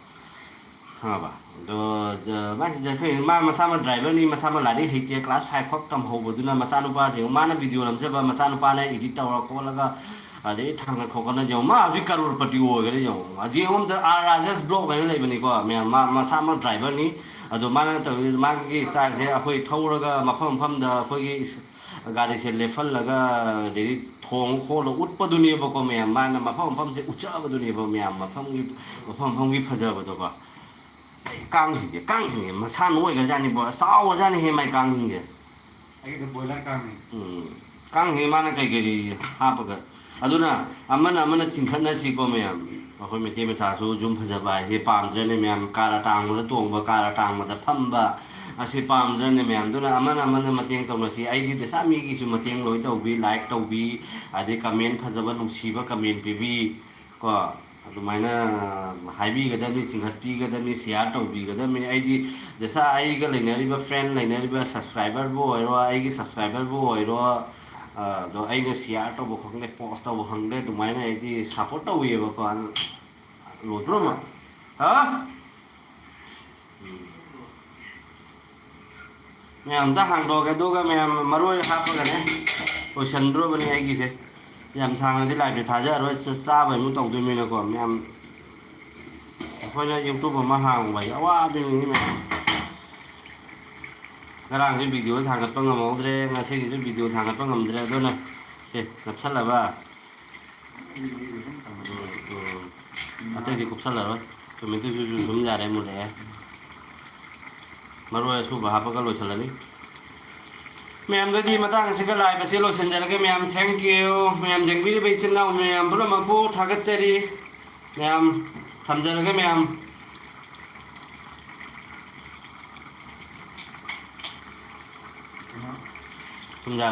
ꯈꯪꯉꯕ? ꯑꯗꯣ, ꯖ-, ꯃꯥꯁꯤ ꯖꯔꯈꯟ, ꯃꯥ ꯃꯁꯥꯃꯛ driver ꯅꯤ, ꯃꯁꯥꯃꯛ ꯂꯥꯏꯔꯤꯛ ꯍꯩꯇꯦ, class five ꯈꯛ ꯇꯝꯍꯧꯕꯗꯨꯅ ꯃꯆꯥꯅꯨꯄꯥꯁꯦ ꯌꯦꯡꯉꯨ, ꯃꯥꯅ video ꯅꯝꯖꯕ, ꯃꯆꯥꯅꯨꯄꯥꯅ edit ꯇꯧꯔ ꯈꯣꯠꯂꯒ, ꯑꯗꯩ ꯊꯥꯡꯒꯠ ꯈꯣꯀꯠꯅ ꯌꯦꯡꯉꯣ, ꯃꯥ ꯍꯧꯖꯤꯛ ꯀꯔꯣꯔꯄꯇꯤ ꯑꯣꯏꯈꯔꯦ ꯌꯦꯡꯉꯣ꯫ ꯍꯧꯖꯤꯛ ꯌꯦꯡꯉꯣ ꯑꯝꯇ, ꯑꯥꯔ ꯔꯥꯖꯦꯁ ꯕ꯭ꯂꯣꯛ ꯍꯥꯏꯅ ꯂꯩꯕꯅꯤꯀꯣ ꯃꯌꯥꯝ, ꯃꯥ ꯃꯁꯥꯃꯛ ꯗ꯭ꯔꯥꯏꯚꯔꯅꯤ꯫ ꯑꯗꯣ ꯃꯥꯅ ꯇꯧꯔꯤꯁꯦ, ꯃꯥꯒꯤ ꯁ꯭ꯇꯥꯏꯜꯁꯦ ꯑꯩꯈꯣꯏ ꯊꯧꯔꯒ ꯃꯐꯝ ꯃꯐꯝꯗ ꯑꯩꯈꯣꯏꯒꯤ ꯒꯥꯔꯤꯁꯦ ꯂꯦꯞꯍꯜꯂꯒ, ꯑꯗꯩꯗꯤ ꯊꯣꯡ ꯈꯣꯠꯂ ꯎꯠꯄꯗꯨꯅꯦꯕꯀꯣ ꯃꯌꯥꯝ꯫ ꯃꯥꯅ ꯃꯐꯝ ꯃꯐꯝꯁꯦ ꯎꯠꯆꯕꯗꯨꯅꯦꯕ ꯃꯌꯥꯝ, ꯃꯐꯝꯒꯤ, ꯃꯐꯝ ꯃꯐꯝꯒꯤ ꯐꯖꯕꯗꯣꯀꯣ꯫ ꯑꯩ ꯀꯥꯡꯁꯤꯡꯁꯦ, ꯀꯥꯡꯁꯤꯡꯁꯦ ꯃꯁꯥ ꯅꯣꯏꯈ꯭ꯔꯖꯥꯠꯅꯤꯕꯣ, ꯆꯥꯎꯈ꯭ꯔꯖꯥꯠꯅꯤꯍꯦ ꯃꯥꯏ ꯀꯥꯡꯁꯤꯡꯁꯦ꯫ ꯑꯩꯒꯤꯗꯤ ꯕꯣꯏꯂꯔ ꯀꯥꯡꯅꯤ꯫ ꯎꯝ꯫ ꯀꯥꯡꯁꯤꯡꯁꯦ ꯃꯥꯅ ꯀꯩ ꯀꯩ ꯍꯥꯞꯄꯒ꯫ ꯑꯗꯨꯅ ꯑꯃꯅ ꯑꯃꯅ ꯆꯤꯡꯈꯠꯅꯁꯤꯀꯣ ꯃꯌꯥꯝ꯫ ꯑꯩꯈꯣꯏ ꯃꯩꯇꯩ ꯃꯆꯥꯁꯨ ꯌꯨꯝ ꯐꯖꯕ ꯍꯥꯏꯁꯦ ꯄꯥꯝꯗ꯭ꯔꯅꯦ ꯃꯌꯥꯝ? ꯀꯥꯔ ꯑꯇꯥꯡꯕꯗ ꯇꯣꯡꯕ, ꯀꯥꯔ ꯑꯇꯥꯡꯕꯗ ꯐꯝꯕ ꯑꯁꯤ ꯄꯥꯝꯗ꯭ꯔꯅꯦ ꯃꯌꯥꯝ? ꯑꯗꯨꯅ ꯑꯃꯅ ꯑꯃꯅ ꯃꯇꯦꯡ ꯇꯧꯅꯁꯤ꯫ ꯑꯩꯗꯤ ꯗꯁꯥ ꯃꯤꯒꯤꯁꯨ ꯃꯇꯦꯡ ꯂꯣꯏ ꯇꯧꯕꯤ, ꯂꯥꯏꯛ ꯇꯧꯕꯤ, ꯑꯗꯩ ꯀꯃꯦꯟ ꯐꯖꯕ ꯅꯨꯡꯁꯤꯕ ꯀꯃꯦꯟ ꯄꯤꯕꯤ꯫ ꯀꯣ, ꯑꯗꯨꯃꯥꯏꯅ ꯍꯥꯏꯕꯤꯒꯗꯕꯅꯤ, ꯆꯤꯡꯈꯠꯄꯤꯒꯗꯕꯅꯤ, ꯁꯤꯌꯥꯔ ꯇꯧꯕꯤꯒꯗꯕꯅꯤ꯫ ꯑꯩꯗꯤ ꯗꯁꯥ ꯑꯩꯒ ꯂꯩꯅꯔꯤꯕ ꯐ꯭ꯔꯦꯟ, ꯂꯩꯅꯔꯤꯕ ꯁꯕꯁꯀ꯭ꯔꯥꯏꯕꯔꯕꯨ ꯑꯣꯏꯔꯣ, ꯑꯩꯒꯤ ꯁꯕꯁꯀ꯭ꯔꯥꯏꯕꯔꯕꯨ ꯑꯣꯏꯔꯣ, ꯑꯗꯣ ꯑꯩꯅ ꯁꯤꯌꯥꯔ ꯇꯧꯕ ꯈꯪꯗꯦ, ꯄꯣꯁ ꯇꯧꯕ ꯈꯪꯗꯦ, ꯑꯗꯨꯃꯥꯏꯅ ꯑꯩꯗꯤ ꯁꯞꯄꯣꯔꯠ ꯇꯧꯋꯦꯕꯀꯣ꯫ ꯂꯣꯏꯗ꯭ꯔꯣꯃ? ꯍꯥ? ꯎꯝ꯫ ꯃꯌꯥꯝ ꯑꯝꯇ ꯍꯥꯡꯗꯣꯛꯑꯒꯦ, ꯑꯗꯨꯒ ꯃꯌꯥꯝ ꯃꯔꯣꯏ ꯍꯥꯞꯄꯒꯅꯦ ꯂꯣꯏꯁꯟꯗ꯭ꯔꯣꯕꯅꯤ ꯑꯩꯒꯤꯁꯦ꯫ ꯌꯥꯝ ꯁꯥꯡꯅꯗꯤ ꯂꯥꯏꯞꯁꯦ ꯊꯥꯖꯔꯔꯣꯏ, ꯆ-, ꯆꯥꯕꯩ ꯑꯃꯨꯛ ꯇꯧꯗꯣꯏꯅꯤꯅꯀꯣ ꯃꯌꯥꯝ꯫ ꯑꯩꯈꯣꯏꯅ YouTube ꯑꯃ ꯍꯥꯡꯕ ꯍꯥꯏꯁꯦ ꯑꯋꯥꯕꯤꯅꯤ ꯃꯌꯥꯝ꯫ ꯉꯔꯥꯡꯁꯨ ꯚꯤꯗꯤꯑꯣ ꯊꯥꯡꯒꯠꯄ ꯉꯝꯍꯧꯗ꯭ꯔꯦ, ꯉꯁꯤꯒꯤꯁꯨ ꯚꯤꯗꯤꯑꯣ ꯊꯥꯡꯒꯠꯄ ꯉꯝꯗ꯭ꯔꯦ, ꯑꯗꯨꯅ ꯁꯦ ꯅꯞꯁꯜꯂꯕ꯫ ꯎꯝ, ꯎꯝ꯫ ꯑꯇꯩꯗꯤ ꯀꯨꯞꯁꯜꯂꯔꯣꯏ꯫ ꯇꯣꯃꯦꯇꯣꯁꯤꯁꯨ ꯑꯗꯨꯝ ꯌꯥꯔꯦ, ꯃꯨꯜꯂꯛꯑꯦ꯫ ꯃꯔꯣꯏ ꯑꯁꯨꯕ ꯍꯥꯞꯄꯒ ꯂꯣꯏꯁꯤꯜꯂꯅꯤ꯫ ꯃꯌꯥꯝꯗꯗꯤ ꯃꯇꯥꯡ ꯑꯁꯤꯒ ꯂꯥꯏꯞ ꯑꯁꯤ ꯂꯣꯏꯁꯤꯟꯖꯔꯒꯦ꯫ ꯃꯌꯥꯝ, thank you꯫ ꯃꯌꯥꯝ ꯌꯦꯡꯕꯤꯔꯤꯕ ꯏꯆꯤꯟ ꯏꯅꯥꯎ ꯃꯌꯥꯝ ꯄꯨꯝꯅꯃꯛꯄꯨ ꯊꯥꯒꯠꯆꯔꯤ꯫ ꯃꯌꯥꯝ, ꯊꯝꯖꯔꯒꯦ ꯃꯌꯥꯝ꯫ ꯊꯝꯖꯔꯦ꯫